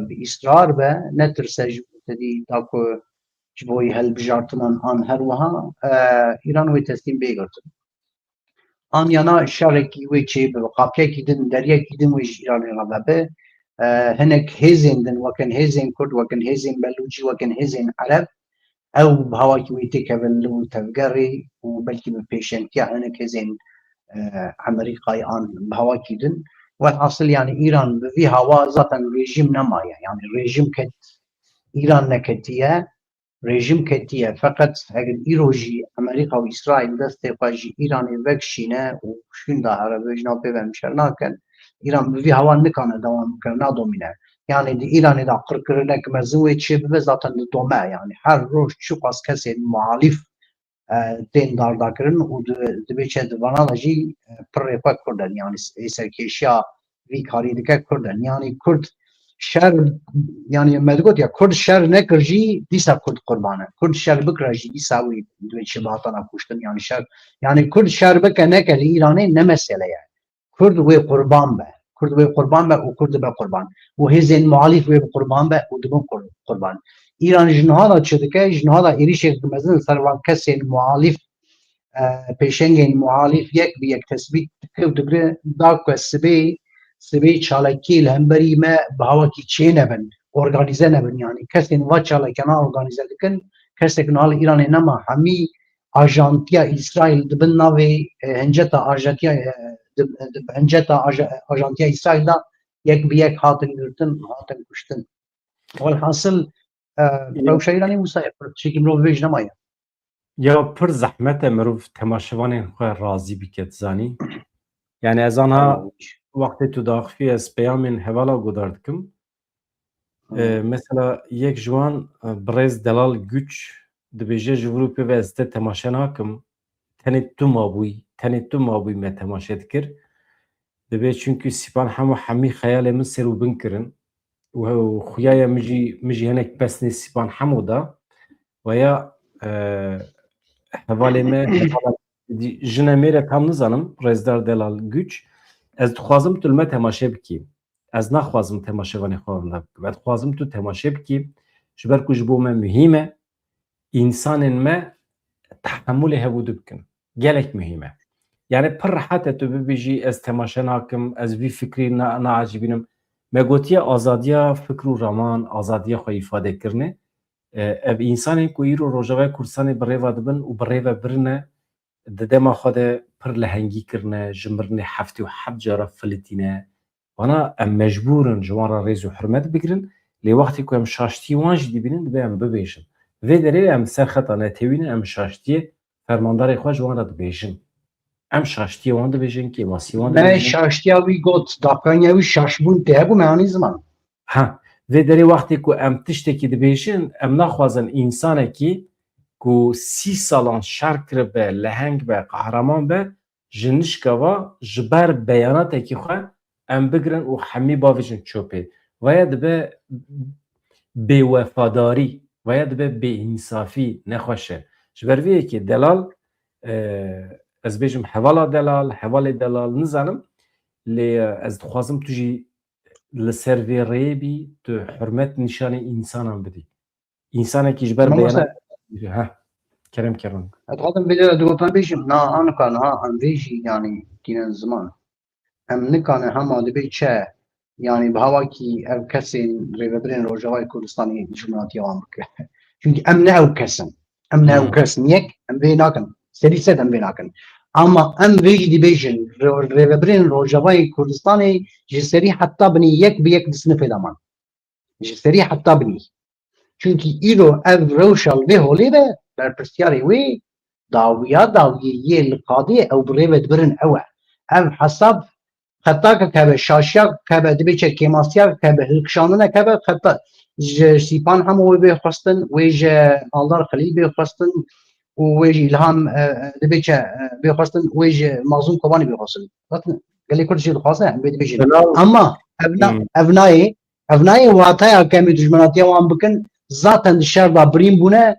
bi îsrar be, netirse ji bo tedî da ku ji bo hilbijartinan an her wiha, e, Îran wê teslîm bê girtin. An yana şerekî wê çêbibe, qapiyekî din, deriyekî din wê ji Îranê re vebe. E, hinek hêzên din, wekin hêzên Kurd, wekin hêzên Belûcî, wekin hêzên Ereb, ew bi hawakî wê têkevin li wir tevgerê û belkî bi pêşengtiya hinek hêzên, e, Amerîkayê an bi hawakî din. Welhasil, yani Îran bi vî hawa zaten rejîm nemaye. Yani rejîm ket, Îran neketiye, rejîm ketiye. Feqet eger îro jî Amerîka û Îsraîl destê xwe ji Îranê vekişîne û şûnda here, vê ji nav pê ve em şer nakin, Îran bi vî hawa nikane dewam bike, nadomîne. Yani di Îranê de qirkirinek mezin wê çêbibe, zaten didome. Yani her roj çiqas kesên muhalîf, e, tên dardakirin û di, dibê çi di vana de jî, e, pirrê xwe Kurd in. Yani s-, ê serkêşiya vî karî dike Kurd in. Yani Kurd şer, yani me digot ya Kurd şer nekir jî dîsa Kurd qurban e. Kurd şer bikire jî dîsa wî dibê çi hatana kuştin. Yani şer, yani Kurd şer bike neke li Îranê ne mesele ye. Kurd wê qurban be. Kurd wê qurban be û Kurd dibe qurban. Û hêzên muhalîf wê bi qurban be û dibin qur-, qurban. Îran ji niha de çi dike? Ji niha de êrîşek mezin li ser van kesên muhalîf, e, pêşengên muhalîf yek bi yek tesbît dike û digire da ku sibê, sibê çalakiyê li hemberî me bi hawakî çê nebin, organîze nebin. Yani kesên va çalakiyana organîze dikin, kesek niha li Îranê nema, hemî ajantiya Îsraîl di bin navê, e, hinceta ajantiya, e, di, di hinceta aja-, ajantiya Îsraîl de yek bi yek hatin girtin, hatin kuştin. Welhasil, e, Ya. rewşa Îranê wisa ye, pir tiştekî mirov vê jî nemaye. Ya pir zehmet e mirov temaşevanên xwe razî bike, dizanî. Yani ez anha Tamam. wextê tu daxivî ez peyamên hevala godar dikim. Hı. E, mesela yek ji wan, e, birêz Delal Güç dibêje, ji vir û pê ve ez te temaşe nakim. Tenê tu mabûyî, tenê tu mabûyî me temaşe dikir. Dibê çünkü Sîpan Hemo hemî xeyalê min ser û bin kirin. û, û xuya ye min jî, min jî hinek pesnê Sîpan Hemo da. Veya, e, hevalê me, hevala jine mêre tam nizanim, Rêzdar Delal Güç. Ez dixwazim tu li me temaşe bikî. Ez naxwazim temaşevanê xwe wenda bikim. Ez dixwazim tu temaşe bikî. Ji ber ku ji bo me muhîm e. Însanên me tehemûlê hevûdû bikin. Gelek muhîm e. Yani pir rehet e tu bibêjî, ez temaşe nakim, ez vî fikrî na-, naecibînim. Me gotiye azadiya fikr û raman, azadiya xwe îfade kirine. E, ev însanên ku îro Rojavayê Kurdistanê bi rê ve dibin û bi rê ve birine, di dema xwe de pir lehengî kirine, ji mirinê heftê û heft cara filitîne. Vana em mecbûr in ji wan re rêz û hurmet bigirin, lê wextê ku em şaştiyê wan jî dibînin, dibe em bibêjin. Vê derê em ser xeta netewî ne, em şaştiyê fermandarê xwe ji wan re dibêjin. Em şaştiyê wan dibêjin, kêmasiyê wan Me dibêjin. Şaştiya wî got, daxuyaniya wî şaşbûn tê hebû, me anî ziman. Ha, vê derê wextê ku em tiştekî dibêjin, em naxwazin însanekî ku sî salan şer kiribe, leheng be, qehreman be, ji nişka va, ji ber beyanatekî xwe em bigirin û hemî bavêjin çopê. Vaya dibe bêwefadarî, vaya dibe bêînsafî, nexweş e. Ji ber vê yekê delal, e, ez bêjim hevala delal, hevalê delal, nizanim, lê ez dixwazim tu jî li ser vê rêyê bî, tu hurmet nîşanê însanan bidî. Însanekî ji ber Mamoste, beyana-, ha, kerem kerem. Ez dixwazim vê de du gotan bêjim. Na, anka niha em vê jî, yanî, tînin ziman. Em nikane hema dibê çi, yanî, bi hawakî ev kesên rêvebirên Rojavayê Kurdistanê dijminatiya wan bike. Çünkü em ne ew kes in. Em ne ew Hmm. kes in. Yek, em vê nakin. Serî sed em vê nakin. Ama em vê jî dibêjin, re-, rêvebirên Rojavayê Kurdistanê ji serî heta binî yek bi yek di sinifê de man. Ji serî heta binî. Çünkü îro ev rewşa li vê holê de berpirsiyarê wê dawiya dawiyê yê li qadê ew bi rê ve dibirin ew e. Ev hesab xetake keve, şaşiyake keve, dibê çi kêmasiyake keve, hilkişandinek keve, xeta ji Sîpan Hemo wê bê xwestin, wê ji Aldar Xelîl bê xwestin û wê ji Îlham, e, dibê çi, e, bê xwestin, wê ji Mazlûm Kobanî bê xwestin. Zaten gelê Kurd jê dixwaze, em bê dibêjin. Delal. Ama ev na-, Hmm. ev nayê, ev nayê wataya ke em ê dijminatiya wan bikin, zaten di şer de birîn bûne,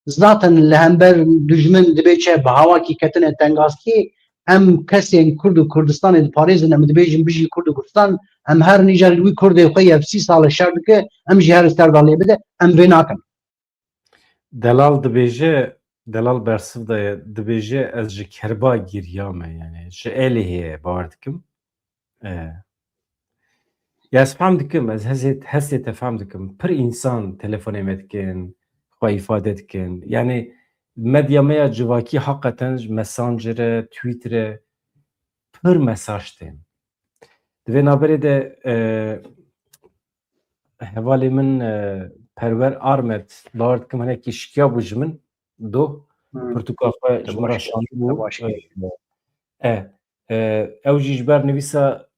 zaten li hember dijmin dibê çi bi hawakî ketine tengastiyê, em kesên Kurd û Kurdistanê diparêzin, em dibêjin bijî Kurd û Kurdistan, em her nîjar wî Kurdê xwe ye sî sal e şer dike, em jî her ser de lê bide, em vê nakin. Delal dibêje, delal bersiv daye, dibêje, ez ji kerba giriyame, yani ji Êlihê ye, bawer dikim. E. Ya ez fehm dikim, ez hezê, hestê te fehm dikim. Pir însan telefonê me dikin, xwe îfade dikin. Yani medya me ya civakî hakikaten ji Messenger e, Twitter e, pir mesaj tên. Di vê naberê de, e, hevalê min, e, Perwer Armet, bawer dikim hinekî şikiya bû ji min, do, Hmm. pirtûka xwe ji min re şandibû. E, e, ew jî ji ber nivîsa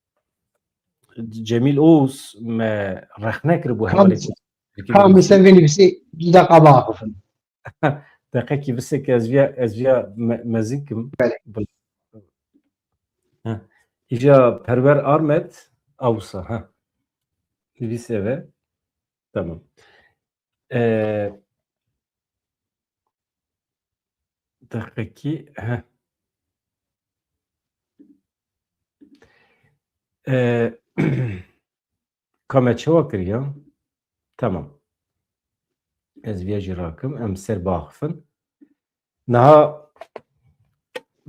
Cemîl Oğuz me rexne kiribû hevalê Kurd. Ka min ser vê nivîsê du deqa biaxifin. Deqekî biseke ez viya, ez viya me-, mezin kim. Belê. Bil-, ha. Îja Perwer Armet, Awsa, ha. Nivîs ev e. Tamam. Ee, deqekî, ha. Ee, Ka me çawa kiriya? Tamam. Ez viya jî rakim. Em ser biaxifin. Niha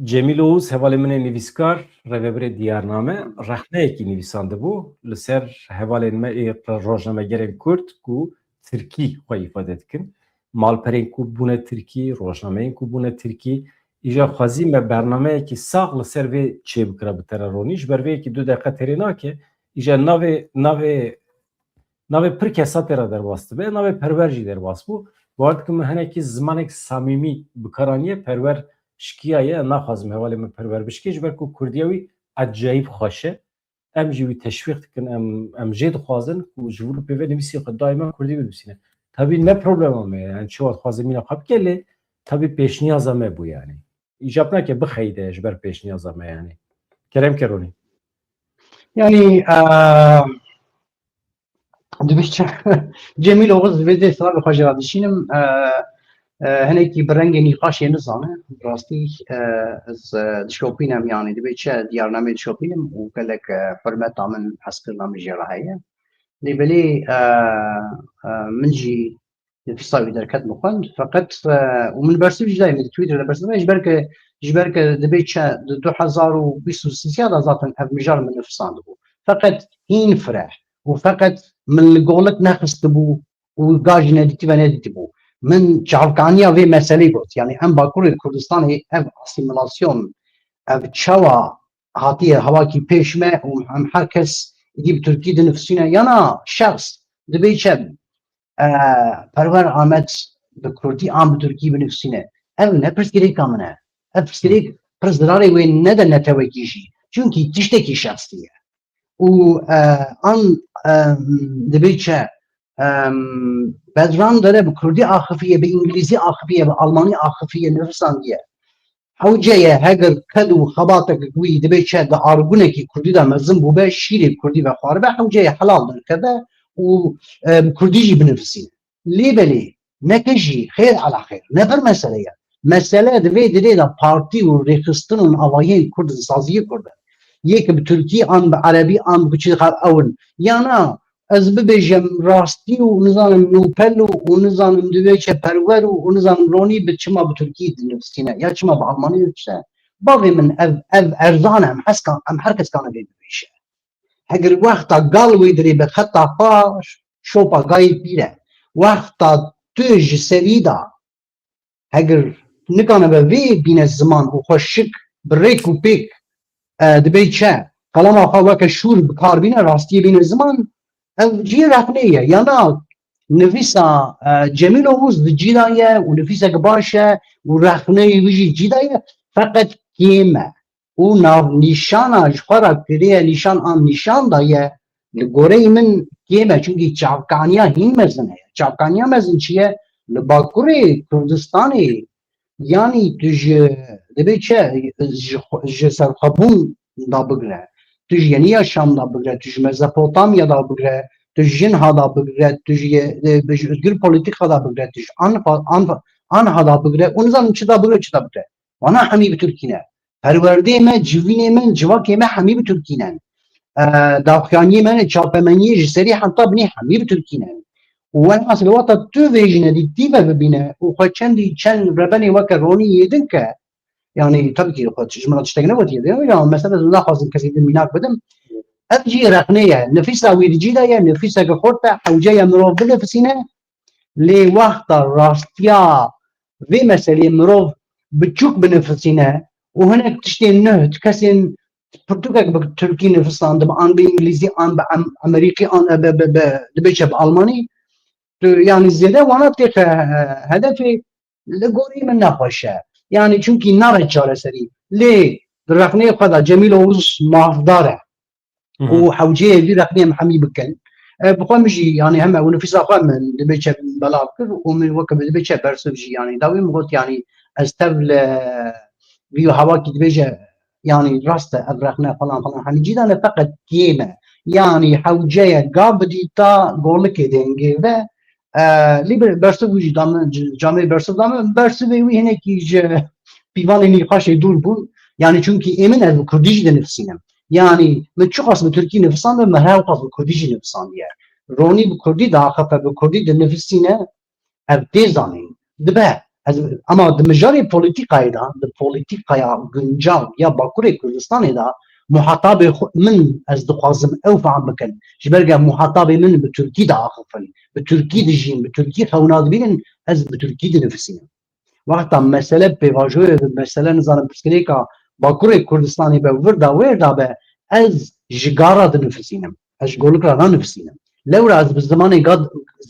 Cemîl Oğuz, hevalê min ê nivîskar, rêvebirê Diyarname, rexneyekî nivîsandibû li ser hevalên me ê rojnamegerên Kurd ku Tirkî xwe îfade dikin. Malperên ku bûne Tirkî, rojnameyên ku bûne Tirkî, îja xwezî me bernameyekî sax li ser vê çêbikira bi te re ronî. Ji ber vê yekî du deqe têrê nake, îja navê, navê, navê pir kesa tê re derbas dibe, navê Perwer jî derbas bû. Bawer dikim min hinekî zimanek samîmî bi kar aniye, Perwer şikiyaye, naxwazim hevalê min Perwer bişkê, ji ber ku kurdiya wî ecayîb xweş e. Em jî wî teşwîq dikin, em, em jê dixwazin ku ji vir û pê ve nivîsê xwe daîma kurdî binivîsîne. Tabî ne problema me ye, yani çi wextê dixwaze mîna xwe bike, lê tabî pêşniyaza me bû yani. Îcab nake bixeyde ji ber pêşniyaza me yani. Kerem ke Ronî. Yani, e, Dibê çi? Cemîl Oğuz, divê dê silavê xwe jê re dişînim. E, e, hinekî bi rengê nîqaşê nizane. Bi rastî, e, ez, e, dişopînim, yanî dibê çi diyarnameyê dişopînim û gelek, e, hurmeta min, hezkirina min jê re heye. Lê belê, e, e, min jî nifîsa wî derket min xwend. Feqet, e, û min bersiv jî dayê, min di Twitter de bersiv dayê, ji ber ke, ji ber ke dibê çi di du hezar û bîst û sê de zaten ev mijar min nifisandibû. Feqet hîn fireh û feqet min li golik nexistibû û ga jî nedîtî ve nedîtîbû. Min çavkaniya vê meselê got. Yanî em Bakurê Kurdistanê ev asîmilasyon, ev çawa hatiye hewakî pêş me û em her kes êdî bi Tirkî dinifisîne. Yana şexs dibê çi, e, Perwer Amed bi Kurdî an bi Tirkî binifisîne. Ev ne pirsgirêka min e. Ev pirsgirêk pir zirarê wê nede netewekî jî. Çunkî tiştekî şexsî ye. Û, e, an, e, dibê çi, em, Bedran dere bi Kurdî axifiye, bi Îngilîzî axifiye, bi Almanî axifiye, nifisandiye. Hewce ye, heger qed û xebatek wî dibê çi di argunekî Kurdî de mezin bûbe, şîrê Kurdî vexwaribe, hewce ye helal derkeve û, e, bi Kurdî jî binivîsîne. Lê belê, neke jî, xêr ala xêr, ne vir mesele ye. Mesele di vê dirê de partî û rêxistin û avahiyên Kurd, saziyê Kurd e. Yek bi Tirkî an bi Erebî an bi çi xwe ew in. Yana ez bibêjim rastî û nizanim Nûpel û, û nizanim divê çi Perwer û, û nizanim Ronî bi çima bi Tirkî dinivîsîne ya çima bi Almanî dinivîsîne. Bavê min ev, ev erzan e, em heskan, em her kes kane vê bibêje. Heger wexta gal wê dirê bi xeta xwe şopa gayê pîr e. Wexta tu ji serî de Heger nikane be vê bîne ziman û xwe şik bi rêk û pêk, e, dibê çi? Qelema xwe weke şûr bi kar bîne, rastiyê bîne ziman, ev cihê rexneyê ye. Yana nivîsa, e, Cemîl Oğuz di cî de ye û nivîseke baş e û rexneyê wî jî cî de ye, feqet kêm e. Û navnîşana ji xwe re kiriye nîşan an nîşan daye, li goreyê min kêm e, çunkî çavkaniya hîn mezin heye. Çavkaniya mezin çi ye? Li Bakurê Kurdistanê, yanî tu ji, dibê çi, ji xwe, ji serxwebûn da bigire, tu ji Yeniya Şam da bigire, tu ji Mezopotamya da bigire, tu ji jinha da bigire, tu ji, e, ji özgür polîtîka da bigire, tu ji anfa, anfa, anha da bigire û nizanim çi da bigire, çi da bigire. Wana hemî bi Tirkî ne. Perwerdeyê me, civînê me, civakê me hemî bi Tirkî ne. E, daxuyaniyê me ne, çapemeniyê ji serî heta binê hemî bi Tirkî ne. Û welhasil wexta tu vê jî nedîtî ve bibîne û xwe çendî çend rebenê weke Ronî yê din ke, yanî tabii ki xwe ji min re tiştek negotiye, ya mesela ez naxwazim kesê din mînak bidim. Ev jî rexne ye. Nifîsa wî di cî de ye, nifîseke xurt e, hewce ye mirov binifisîne. Lê wexta rastiya vê meselê mirov biçûk binifisîne û hinek tiştên nuh, tu kesên pirtûkek bi tirkî nifisandibin, an bi îngilîzî, an bi em-, emerîkî, an bi, bi, bi, dibê çi bi almanî, tu, yanî zêde wana têxe, e, hedefê, li gorî min nexweş e. Yanî çunkî nabe çareserî. Lê di rexneyê xwe de Cemîl Oğuz mafdar e. Hı hı. Û hewceyê vî rexnê em hemî bikin. E, bi xwe min jî, yanî heme û nifîsa xwe min dibê çi belav kir û min weke dibê çi bersiv jî, yanî dawî min got, yanî ez tev li vî hewakî dibêje, yanî rast e, ev rexne falan falan, hemî cî de ne, feqet kêm e. Yanî hewce ye, ga bidîta golikê dengê ve, e, lê bir bersiv wî jî da min, c-, camê bersiv da min, bersivê wî hinekî ji pîvanê nîqaşê dûr bûn. Yanî çunkî ê min ez bi kurdî jî dinivîsînim. Yanî min çiqas bi tirkî nivisandin, min her wiqas bi kurdî jî nivisandiye. Ronî bi kurdî diaxife, bi kurdî dinivîsîne, ev tê zanîn. Dibe, ez, ema di mijarê polîtîkayê de, di polîtîkaya guncav ya Bakurê Kurdistanê de muhatabê xwe min ez dixwazim ew fehm bikin. Ji ber ke muhatabê min bi tirkî diaxifin, bi tirkî dijîn, bi tirkî xewna dibînin, ez bi tirkî dinivîsînim. Wexta mesele pêvajoyê be, mesele nizanim pirsgirêka Bakurê Kurdistanê be, vir da wêr da be, ez ji ga re dinifisînim. Ez ji golik re nanifisînim. Lewra ez bi zimanê ga,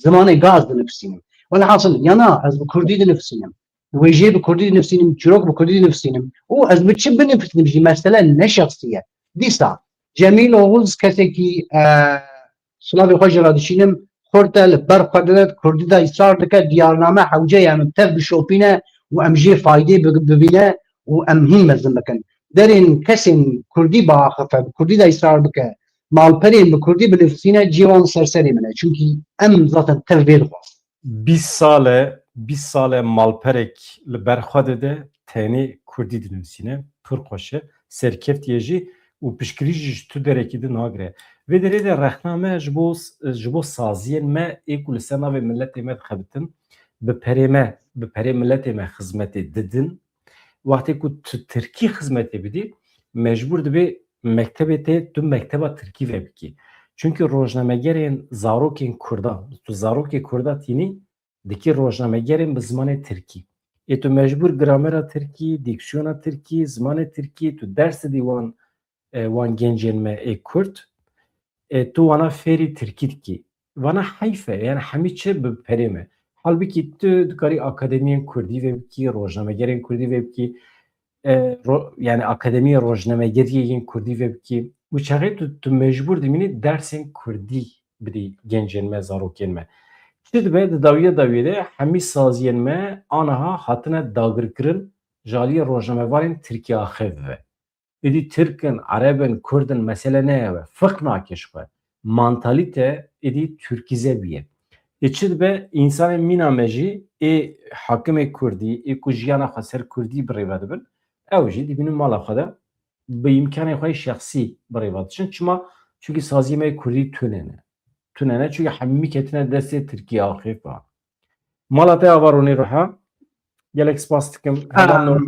zimanê ga ez dinifisînim. Welhasil, yana ez bi kurdî dinifisînim. Wêjeyê bi kurdî dinifisînim, çîrok bi kurdî dinifisînim. Û ez bi çi binifisînim jî mesele ne şexsî ye. Dîsa Cemîl Oğuz kesekî, e, silavê xwe jê re dişînim, xurt e, li ber xwe dide, kurdî de îsrar dike, diyarname hewce ye em tev bişopîne û em jê faydê bi-, bibîne û em hîn mezin bikin. Derên kesên kurdî biaxife, bi kurdî de îsrar bike, malperên bi kurdî binivîsîne cî wan ser serê min e. Çunkî em zaten tev vê dixwazin. Bîst sal e, bîst sal e malperek li ber xwe dide tenê kurdî dinivîsîne. Pir xweş e. Serkeftiye jî û piştgirî jî ji tu derekî din nagire. Vê derê de rexna me ji bo, ji bo saziyên me ê ku li ser navê miletê me dixebitin, bi perê me, bi perê miletê me xizmetê didin. Wextê ku tu tirkî xizmetê bidî, mecbûr dibê mektebê te tu mekteba tirkî vebikî. Çunkî rojnamegerên zarokên kurdan, tu zarokê kurda tînî, dikî rojnamegerên bi zimanê tirkî. Ê tu mecbûr gramera tirkî, dîksiyona tirkî, zimanê tirkî, tu ders didî wan, e, wan gencên me ê kurd, e, tu wana fêrî tirkî dikî. Vana heyf e, yani hemî çi bi perê me. Halbikî tu dikarî akademiyên kurdî vebikî, rojnamegerên kurdî vebikî, e, ro, yani akademiyê rojnamegeriyê yên kurdî vebikî. Û çaxê tu, tu mecbûr dimînî dersên kurdî bidî gencên me, zarokên me. Çi dibe di dawiya dawiyê de hemî saziyên me aniha hatine dagirkirin ji aliyê rojnamevarên Tirkiye axev ve. Êdî Tirk in, Ereb in, Kurd in, mesele ne ew e. Fiq nake ji xwe. Mantalîte êdî Tirkîze bûye. Ê çi dibe, însanên mîna me jî ê hakimê Kurdî, ê ku jiyana xwe ser Kurdî bi rê ve dibin, ew jî dibînin mala xwe de bi îmkanê xwe yê şexsî bi rê ve diçin. Çima? Çunkî saziyê me yê Kurdî tune ne. Tune ne, çunkî hemî ketine destê Tirkiye axêf ve. Mala te ava Ronî Ruha. Gelek spas dikim. Hevalno.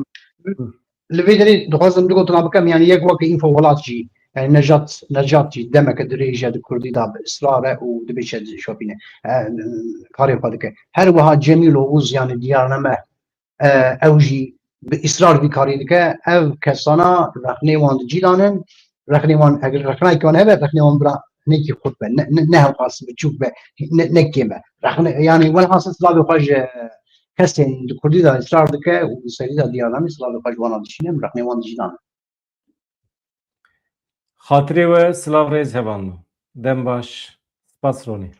Li vê derê dixwazim du gotina bikim, yani yek weke Înfo Welat jî, yani Nejat, Nejat jî demeke dirêj e di kurdî de bi israr e û dibêje şopîne. E, karê xwe dike. Her wiha Cemîl Oğuz, yani Diyarname, e, ew jî bi israr vî karî dike. Ev kesana rexnê wan di cî de ne, rexnê wan, eger rexnayekî wan hebe, rexnê wan bira hinekî xurt be, ne, ne, ne hewqas biçûk be, ne, ne kêm be. Rexne, yani welhasil silavê xwe ji kesên di kurdî de israr dike û di serî de Diyarnamî silavê xwe ji wana dişîne, rexnê wan di cî de ne. Xatirê we, silav rêz hevalno. Dem baş. Spas Ronî.